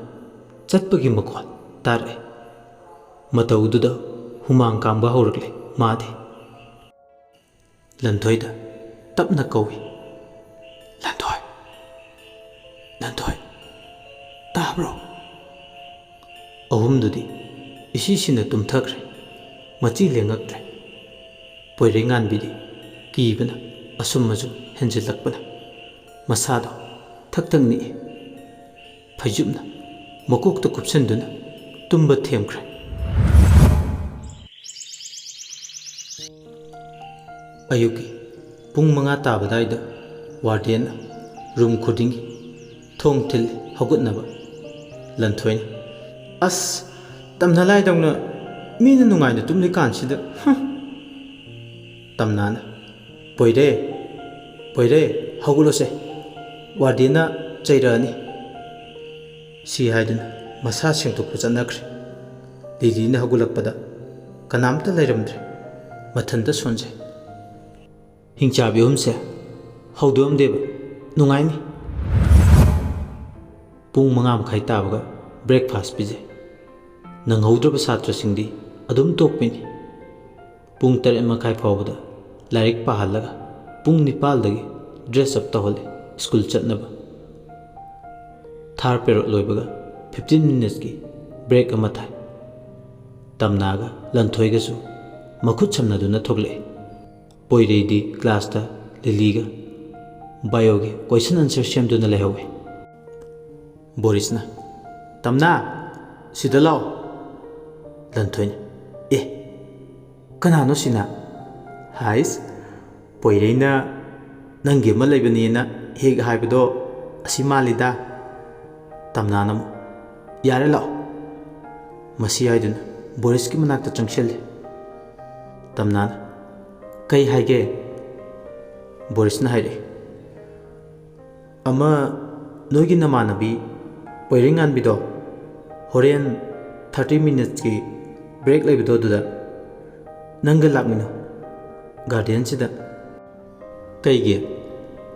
ꯆꯠꯄꯒꯤ ꯃꯈꯣꯜ ꯇꯥꯔꯛꯏ꯫ ꯃꯇꯧꯗꯨꯗ ꯍꯨꯃꯥꯡ ꯀꯥꯡꯕ ꯍꯧꯔꯛꯂꯦ ꯃꯥꯗꯤ꯫ ꯂꯟꯊꯣꯏꯗ ꯇꯞꯅ ꯀꯧꯏ, "ꯂꯟꯊꯣꯏ! ꯂꯟꯊꯣꯏ! ꯇꯥꯕ꯭ꯔꯣ?" ꯑꯍꯨꯝꯗꯨꯗꯤ ꯏꯁꯤꯁꯤꯅ ꯇꯨꯝꯊꯈ꯭ꯔꯦ꯫ ꯃꯆꯤ ꯂꯦꯡꯉꯛꯇ꯭ꯔꯦ꯫ ꯄꯣꯏꯔꯩꯉꯥꯟꯕꯤꯗꯤ ꯀꯤꯕꯅ ꯑꯁꯨꯝ ꯑꯁꯨꯝ ꯍꯦꯟꯖꯤꯜꯂꯛꯄꯅ ꯃꯁꯥꯗꯣ ꯊꯛ ꯊꯛ ꯅꯤꯛꯏ꯫ ꯐꯩꯖꯨꯞꯅ ꯃꯀꯣꯛꯇ ꯀꯨꯞꯁꯤꯟꯗꯨꯅ ꯇꯨꯝꯕ ꯊꯦꯝꯈ꯭ꯔꯦ꯫ ꯑꯌꯨꯛꯀꯤ ꯄꯨꯡ ꯃꯉꯥ ꯇꯥꯕꯗꯥꯏꯗ ꯋꯥꯔꯗꯦꯟꯅ ꯔꯨꯝ ꯈꯨꯗꯤꯡꯒꯤ ꯊꯣꯡ ꯊꯤꯜꯂꯤ ꯍꯧꯒꯠꯅꯕ꯫ ꯂꯟꯊꯣꯏꯅ, "ꯑꯁ, ꯇꯝꯅ ꯂꯥꯏꯗꯧꯅ ꯃꯤꯅ ꯅꯨꯡꯉꯥꯏꯅ ꯇꯨꯝꯂꯤꯀꯥꯟꯁꯤꯗ, ꯍꯨꯝ!" ꯇꯝꯅꯥꯅ, "ꯄꯣꯏꯔꯦ, ꯄꯣꯏꯔꯦ, ꯍꯧꯒꯠꯂꯣꯁꯦ, ꯋꯥꯔꯗꯦꯟꯅ ꯆꯩꯔꯛꯑꯅꯤ꯫" ꯁꯤ ꯍꯥꯏꯗꯨꯅ ꯃꯁꯥ ꯁꯦꯡꯗꯣꯛꯄ ꯆꯠꯅꯈ꯭ꯔꯦ꯫ ꯂꯤꯂꯤꯅ ꯍꯧꯒꯠꯂꯛꯄꯗ ꯀꯅꯥꯝꯇ ꯂꯩꯔꯝꯗ꯭ꯔꯦ꯫ ꯃꯊꯟꯇ ꯁꯣꯟꯖꯩ꯫ ꯍꯤꯡꯆꯥꯕꯤ ꯑꯍꯨꯝꯁꯦ ꯍꯧꯗꯣꯛꯑꯝꯗꯦꯕ꯫ ꯅꯨꯡꯉꯥꯏꯅꯤ꯫ ꯄꯨꯡ ꯃꯉꯥ ꯃꯈꯥꯏ ꯇꯥꯕꯒ breakfast ꯄꯤꯖꯩ꯫ ꯅꯪꯍꯧꯗ꯭ꯔꯕ ꯁꯥꯇ꯭ꯔꯁꯤꯡꯗꯤ ꯑꯗꯨꯝ ꯇꯣꯛꯄꯤꯅꯤ꯫ ꯄꯨꯡ ꯇꯔꯦꯠ ꯃꯈꯥꯏ ꯐꯥꯎꯕꯗ ꯂꯥꯏꯔꯤꯛ ꯄꯥꯍꯜꯂꯒ ꯄꯨꯡ ꯅꯤꯄꯥꯜꯗꯒꯤ dress up ꯇꯧꯍꯜꯂꯤ ꯁ꯭ꯀꯨꯜ ꯆꯠꯅꯕ꯫ Third period ꯂꯣꯏꯕꯒ fifteen minutesꯀꯤ break ꯑꯃ ꯊꯥꯏ꯫ ꯇꯝꯅꯥꯒ ꯂꯟꯊꯣꯏꯒꯁꯨ ꯃꯈꯨꯠ ꯁꯝꯅꯗꯨꯅ ꯊꯣꯛꯂꯛꯏ꯫ ꯄꯣꯏꯔꯩꯗꯤ classꯇ ꯂꯤꯂꯤꯒ bioꯒꯤ question answer ꯁꯦꯝꯗꯨꯅ ꯂꯩꯍꯧꯏ꯫ ꯕꯣꯔꯤꯁꯅ, "ꯇꯝꯅꯥ, ꯁꯤꯗ ꯂꯥꯛꯑꯣ꯫" ꯂꯟꯊꯣꯏꯅ, "ꯑꯦ, ꯀꯅꯥꯅꯣ ꯁꯤꯅ?" "ꯍꯥꯏꯁ, ꯄꯣꯏꯔꯩꯅ "ꯅꯪꯒꯤ ꯑꯃ ꯂꯩꯕꯅꯦꯅ ꯍꯦꯛ ꯍꯥꯏꯕꯗꯣ ꯑꯁꯤ ꯃꯥꯜꯂꯤꯗ"꯫ ꯇꯝꯅꯥꯅ ꯑꯃꯨꯛ "ꯌꯥꯔꯦ, ꯂꯥꯛꯑꯣ"꯫ ꯃꯁꯤ ꯍꯥꯏꯗꯨꯅ ꯕꯣꯔꯤꯁꯀꯤ ꯃꯅꯥꯛꯇ ꯆꯪꯁꯤꯜꯂꯤ꯫ ꯇꯝꯅꯥꯅ "ꯀꯩ ꯍꯥꯏꯒꯦ?" ꯕꯣꯔꯤꯁꯅ ꯍꯥꯏꯔꯛꯏ, "ꯑꯃ, ꯅꯣꯏꯒꯤ ꯅꯃꯥꯟꯅꯕꯤ ꯄꯣꯏꯔꯩꯉꯥꯟꯕꯤꯗꯣ, ꯍꯣꯔꯦꯟ thirty minutesꯀꯤ break ꯂꯩꯕꯗꯣ ꯑꯗꯨꯗ ꯅꯪꯒ ꯂꯥꯛꯃꯤꯟꯅꯧ, gardenꯁꯤꯗ"꯫ "ꯀꯩꯒꯤ?"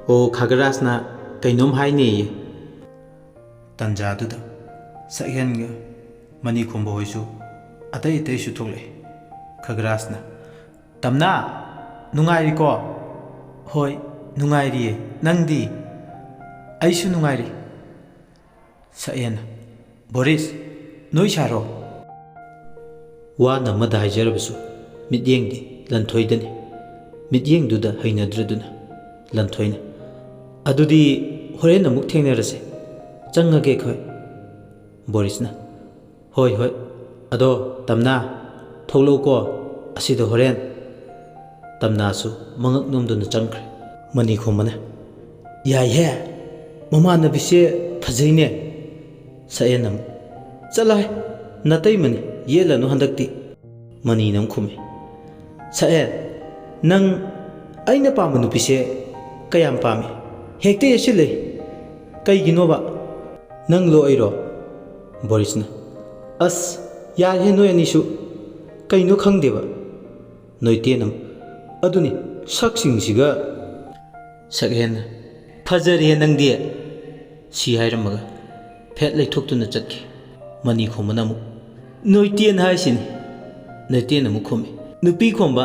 "ꯑꯣ, ꯈꯥꯒꯔꯥꯖꯅ ꯀꯩꯅꯣꯝ ꯍꯥꯏꯅꯦꯌꯦ"꯫ ꯇꯟꯖꯥꯗꯨꯗ ꯁꯛꯍꯦꯟꯒ ꯃꯅꯤꯈꯣꯝꯕ ꯍꯣꯏꯁꯨ ꯑꯇꯩ ꯑꯇꯩꯁꯨ ꯊꯣꯛꯂꯛꯑꯦ꯫ ꯈꯥꯒꯔꯥꯖꯅ, "ꯇꯝꯅꯥ, ꯅꯨꯡꯉꯥꯏꯔꯤꯀꯣ?" "ꯍꯣꯏ, ꯅꯨꯡꯉꯥꯏꯔꯤꯌꯦ꯫ ꯅꯪꯗꯤ?" "ꯑꯩꯁꯨ ꯅꯨꯡꯉꯥꯏꯔꯤ"꯫ ꯁꯛꯍꯦꯟꯅ, "ꯕꯣꯔꯤꯁ, ꯅꯣꯏ ꯁꯥꯔꯣ?" ꯋꯥꯅ ꯑꯃꯗ ꯍꯥꯏꯖꯔꯕꯁꯨ ꯃꯤꯠꯌꯦꯡꯗꯤ ꯂꯟꯊꯣꯏꯗꯅꯤ꯫ ꯃꯤꯠꯌꯦꯡꯗꯨꯗ ꯍꯩꯅꯗ꯭ꯔꯗꯨꯅ ꯂꯟꯊꯣꯏꯅ, "ꯑꯗꯨꯗꯤ ꯍꯣꯔꯦꯟ ꯑꯃꯨꯛ ꯊꯦꯡꯅꯔꯁꯦ꯫ ꯆꯪꯉꯒꯦ ꯑꯩꯈꯣꯏ"꯫ ꯕꯣꯔꯤꯁꯅ, "ꯍꯣꯏ, ꯍꯣꯏ꯫ ꯑꯗꯣ ꯇꯝꯅꯥ, ꯊꯣꯛꯂꯛꯎꯀꯣ ꯑꯁꯤꯗ ꯍꯣꯔꯦꯟ"꯫ ꯇꯝꯅꯥꯁꯨ ꯃꯉꯛ ꯅꯣꯝꯗꯨꯅ ꯆꯪꯈ꯭ꯔꯦ꯫ ꯃꯅꯤꯈꯣꯝꯕꯅ, "ꯌꯥꯏꯍꯦ, ꯃꯃꯥꯟꯅꯕꯤꯁꯦ ꯐꯖꯩꯅꯦ"꯫ ꯁꯛꯍꯦꯟ ꯑꯃꯨꯛ, "ꯆꯠꯂꯣꯍꯦ, ꯅꯇꯩꯃꯅꯤ, ꯌꯦꯠꯂꯅꯨ ꯍꯟꯗꯛꯇꯤ"꯫ ꯃꯅꯤꯅ ꯑꯃꯨꯛ ꯈꯨꯝꯃꯤ, "ꯁꯛꯍꯦꯟ, ꯅꯪ ꯑꯩꯅ ꯄꯥꯝꯕ ꯅꯨꯄꯤꯁꯦ ꯀꯌꯥꯝ ꯄꯥꯝꯃꯤ? ꯍꯦꯛꯇ ꯌꯦꯠꯁꯤꯜꯂꯦ꯫ ꯀꯩꯒꯤꯅꯣꯕ? ꯅꯪꯂꯣ ꯑꯩꯔꯣ?" ꯕꯣꯔꯤꯁꯅ, "ꯑꯁ, ꯌꯥꯔꯦꯍꯦ ꯅꯣꯏ ꯑꯅꯤꯁꯨ꯫ ꯀꯩꯅꯣ ꯈꯪꯗꯦꯕ꯫ ꯅꯣꯏ ꯇꯦꯟ ꯑꯃ꯫ ꯑꯗꯨꯅꯤ, ꯁꯛꯁꯤꯡꯁꯤꯒ"꯫ ꯁꯛꯍꯦꯟꯅ, "ꯐꯖꯔꯦꯍꯦ ꯅꯪꯗꯤ"꯫ ꯁꯤ ꯍꯥꯏꯔꯝꯃꯒ ꯐꯦꯠ ꯂꯩꯊꯣꯛꯇꯨꯅ ꯆꯠꯈꯤ꯫ ꯃꯅꯤꯈꯣꯝꯕꯅ ꯑꯃꯨꯛ, "ꯅꯣꯏ ꯇꯦꯟ ꯍꯥꯏꯁꯤꯅꯤ"꯫ ꯅꯣꯏ ꯇꯦꯟ ꯑꯃꯨꯛ ꯈꯨꯝꯃꯤ꯫ ꯅꯨꯄꯤ ꯈꯣꯝꯕ,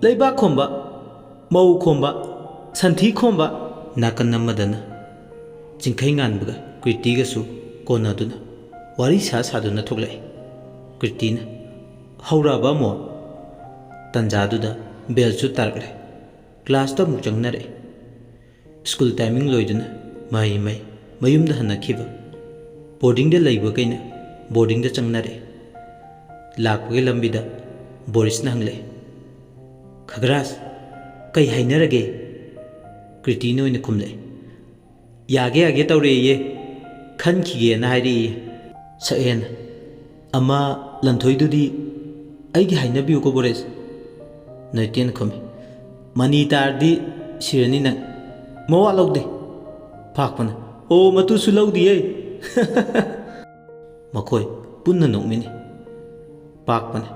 ꯂꯩꯕꯥꯛ ꯈꯣꯝꯕ, ꯃꯧ ꯈꯣꯝꯕ, ꯁꯟꯊꯤ ꯈꯣꯝꯕ꯫ ꯅꯥꯀꯟ ꯑꯃꯗꯅ ꯆꯤꯡꯈꯩ ꯉꯥꯟꯕꯒ ꯀ꯭ꯔꯤꯇꯤꯒꯁꯨ ꯀꯣꯟꯅꯗꯨꯅ ꯋꯥꯔꯤ ꯁꯥ ꯁꯥꯗꯨꯅ ꯊꯣꯛꯂꯛꯏ꯫ ꯀ꯭ꯔꯤꯇꯤꯅ, "ꯍꯧꯔꯛꯑꯕ ꯑꯃꯨꯛ?" ꯇꯟꯖꯥꯗꯨꯗ ꯕꯦꯜꯁꯨ ꯇꯥꯔꯛꯂꯦ꯫ ꯀ꯭ꯂꯥꯁꯇ ꯑꯃꯨꯛ ꯆꯪꯅꯔꯛꯏ꯫ ꯁ꯭ꯀꯨꯜ ꯇꯥꯏꯃꯤꯡ ꯂꯣꯏꯗꯨꯅ ꯃꯍꯩ ꯃꯍꯩ ꯃꯌꯨꯝꯗ ꯍꯟꯅꯈꯤꯕ, ꯕꯣꯔꯗꯤꯡꯗ ꯂꯩꯕꯈꯩꯅ ꯕꯣꯔꯗꯤꯡꯗ ꯆꯪꯅꯔꯛꯏ꯫ ꯂꯥꯛꯄꯒꯤ ꯂꯝꯕꯤꯗ ꯕꯣꯔꯤꯁꯅ ꯍꯪꯂꯛꯏ, "ꯈꯒ꯭ꯔꯥꯁ, "ꯀꯩ ꯍꯥꯏꯅꯔꯒꯦ?" ꯀ꯭ꯔꯤꯇꯤꯅ ꯑꯣꯏꯅ ꯈꯨꯝꯂꯛꯑꯦ꯫ "ꯌꯥꯒꯦ ꯌꯥꯒꯦ ꯇꯧꯔꯦꯌꯦ, ꯈꯟꯈꯤꯒꯦꯅ ꯍꯥꯏꯔꯛꯏꯌꯦ꯫" ꯁꯛꯍꯦꯟ, "ꯑꯃ ꯂꯟꯊꯣꯏꯗꯨꯗꯤ ꯑꯩꯒꯤ ꯍꯥꯏꯅꯕꯤꯌꯨꯀꯣ ꯕꯣꯔꯦꯁ꯫" ꯅꯣꯏꯇꯦꯟ ꯈꯨꯝꯃꯤ꯫ "ꯃꯅꯤ ꯇꯥꯔꯗꯤ ꯁꯤꯔꯅꯤ ꯅꯪ꯫" "ꯃꯋꯥ ꯂꯧꯗꯦ꯫" ꯄꯥꯛꯄꯅ, "ꯑꯣ, ꯃꯇꯨꯁꯨ ꯂꯧꯗꯤꯌꯦ꯫" ꯃꯈꯣꯏ ꯄꯨꯟꯅ ꯅꯣꯛꯃꯤꯟꯅꯩ꯫ ꯄꯥꯛꯄꯅ,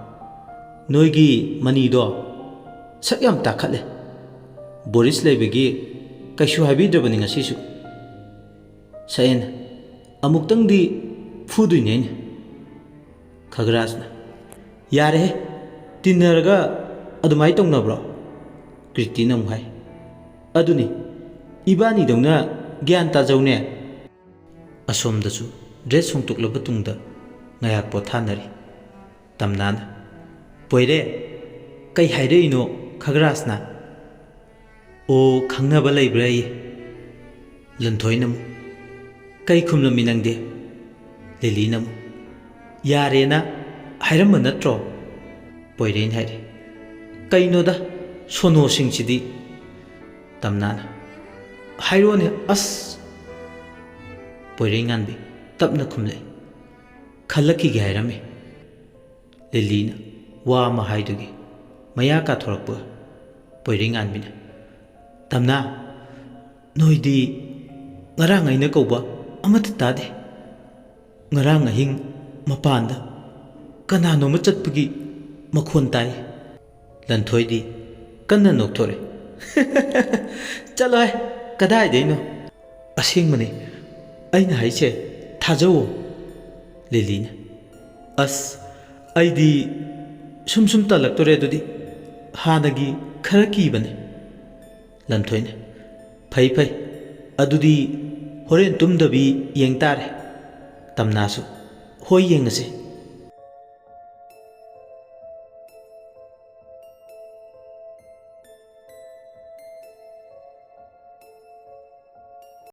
"ꯅꯣꯏꯒꯤ ꯃꯅꯤꯗꯣ ꯁꯛ ꯌꯥꯝ ꯇꯥꯈꯠꯂꯦ꯫ ꯕꯣꯔꯤꯁ ꯂꯩꯕꯒꯤ ꯀꯩꯁꯨ ꯍꯥꯏꯕꯤꯗ꯭ꯔꯕꯅꯤ ꯉꯁꯤꯁꯨ꯫" ꯁꯛꯍꯦꯟꯅ, "ꯑꯃꯨꯛꯇꯪꯗꯤ ꯐꯨꯗꯣꯏꯅꯦ ꯑꯩꯅ꯫" ꯈꯒꯔꯥꯖꯅ, "ꯌꯥꯔꯦꯍꯦ, ꯇꯤꯟꯅꯔꯒ ꯑꯗꯨꯃꯥꯏꯅ ꯇꯧꯅꯕ꯭ꯔꯣ?" ꯀ꯭ꯔꯤꯇꯤꯅ ꯑꯃꯨꯛ ꯍꯥꯏ, "ꯑꯗꯨꯅꯤ, ꯏꯕꯥꯅꯤꯗꯧꯅ ꯒ꯭ꯌꯥꯟ ꯇꯥꯖꯧꯅꯦ꯫" ꯑꯁꯣꯝꯗꯁꯨ ꯗ꯭ꯔꯦꯁ ꯍꯣꯡꯗꯣꯛꯂꯕ ꯇꯨꯡꯗ ꯉꯥꯏꯍꯥꯛ ꯄꯣꯊꯥꯅꯔꯤ꯫ ꯇꯝꯅꯥꯅ, "ꯄꯣꯏꯔꯦ, ꯀꯩ ꯍꯥꯏꯔꯛꯏꯅꯣ ꯈꯒꯔꯥꯖꯅ?" "ꯑꯣ, ꯈꯪꯅꯕ ꯂꯩꯕ꯭ꯔꯥꯌꯦ꯫" ꯂꯟꯊꯣꯏꯅ ꯑꯃꯨꯛ, "ꯀꯩ ꯈꯨꯝꯂꯝꯃꯤ ꯅꯪꯗꯤ?" ꯂꯤꯂꯤꯅ ꯑꯃꯨꯛ, "ꯌꯥꯔꯦꯅ ꯍꯥꯏꯔꯝꯕ ꯅꯠꯇ꯭ꯔꯣ?" ꯄꯣꯏꯔꯦꯅ ꯍꯥꯏꯔꯤ꯫ "ꯀꯩꯅꯣꯗ, ꯁꯣꯅꯣꯁꯤꯡꯁꯤꯗꯤ!" ꯇꯝꯅꯥꯅ, "ꯍꯥꯏꯔꯣꯅꯦ ꯑꯁ!" ꯄꯣꯏꯔꯩꯉꯥꯟꯕꯤ ꯇꯞꯅ ꯈꯨꯝꯂꯛꯏ, "ꯈꯜꯂꯛꯈꯤꯒꯦ ꯍꯥꯏꯔꯝꯃꯤ꯫" ꯂꯤꯂꯤꯅ ꯋꯥ ꯑꯃ ꯍꯥꯏꯗꯨꯒꯤ ꯃꯌꯥ ꯀꯥꯊꯣꯔꯛꯄ ꯄꯣꯏꯔꯩꯉꯥꯟꯕꯤꯅ, "ꯇꯝꯅꯥ, ꯅꯣꯏꯗꯤ ꯉꯔꯥꯡ ꯑꯩꯅ ꯀꯧꯕ ꯑꯃꯠꯇ ꯇꯥꯗꯦ꯫ ꯉꯔꯥꯡ ꯑꯍꯤꯡ ꯃꯄꯥꯟꯗ ꯀꯅꯥꯅꯣꯝꯃ ꯆꯠꯄꯒꯤ ꯃꯈꯣꯟ ꯇꯥꯏ꯫" ꯂꯟꯊꯣꯏꯗꯤ ꯀꯟꯅ ꯅꯣꯛꯊꯣꯔꯛꯏ꯫ "ꯆꯠꯂꯣꯍꯦ, ꯀꯗꯥꯏꯗꯩꯅꯣ? ꯑꯁꯦꯡꯕꯅꯦ, ꯑꯩꯅ ꯍꯥꯏꯁꯦ ꯊꯥꯖꯧꯋꯣ꯫" ꯂꯤꯂꯤꯅ, "ꯑꯁ, ꯑꯩꯗꯤ ꯁꯨꯝ ꯁꯨꯝ ꯇꯜꯂꯛꯇꯣꯔꯦ ꯑꯗꯨꯗꯤ꯫ ꯍꯥꯟꯅꯒꯤ ꯈꯔ ꯀꯤꯕꯅꯦ꯫" ꯂꯟꯊꯣꯏꯅ, "ꯐꯩ ꯐꯩ, ꯑꯗꯨꯗꯤ ꯍꯣꯔꯦꯟ ꯇꯨꯝꯗꯕꯤ ꯌꯦꯡ ꯇꯥꯔꯦ꯫" ꯇꯝꯅꯥꯁꯨ, "ꯍꯣꯏ, ꯌꯦꯡꯉꯁꯤ,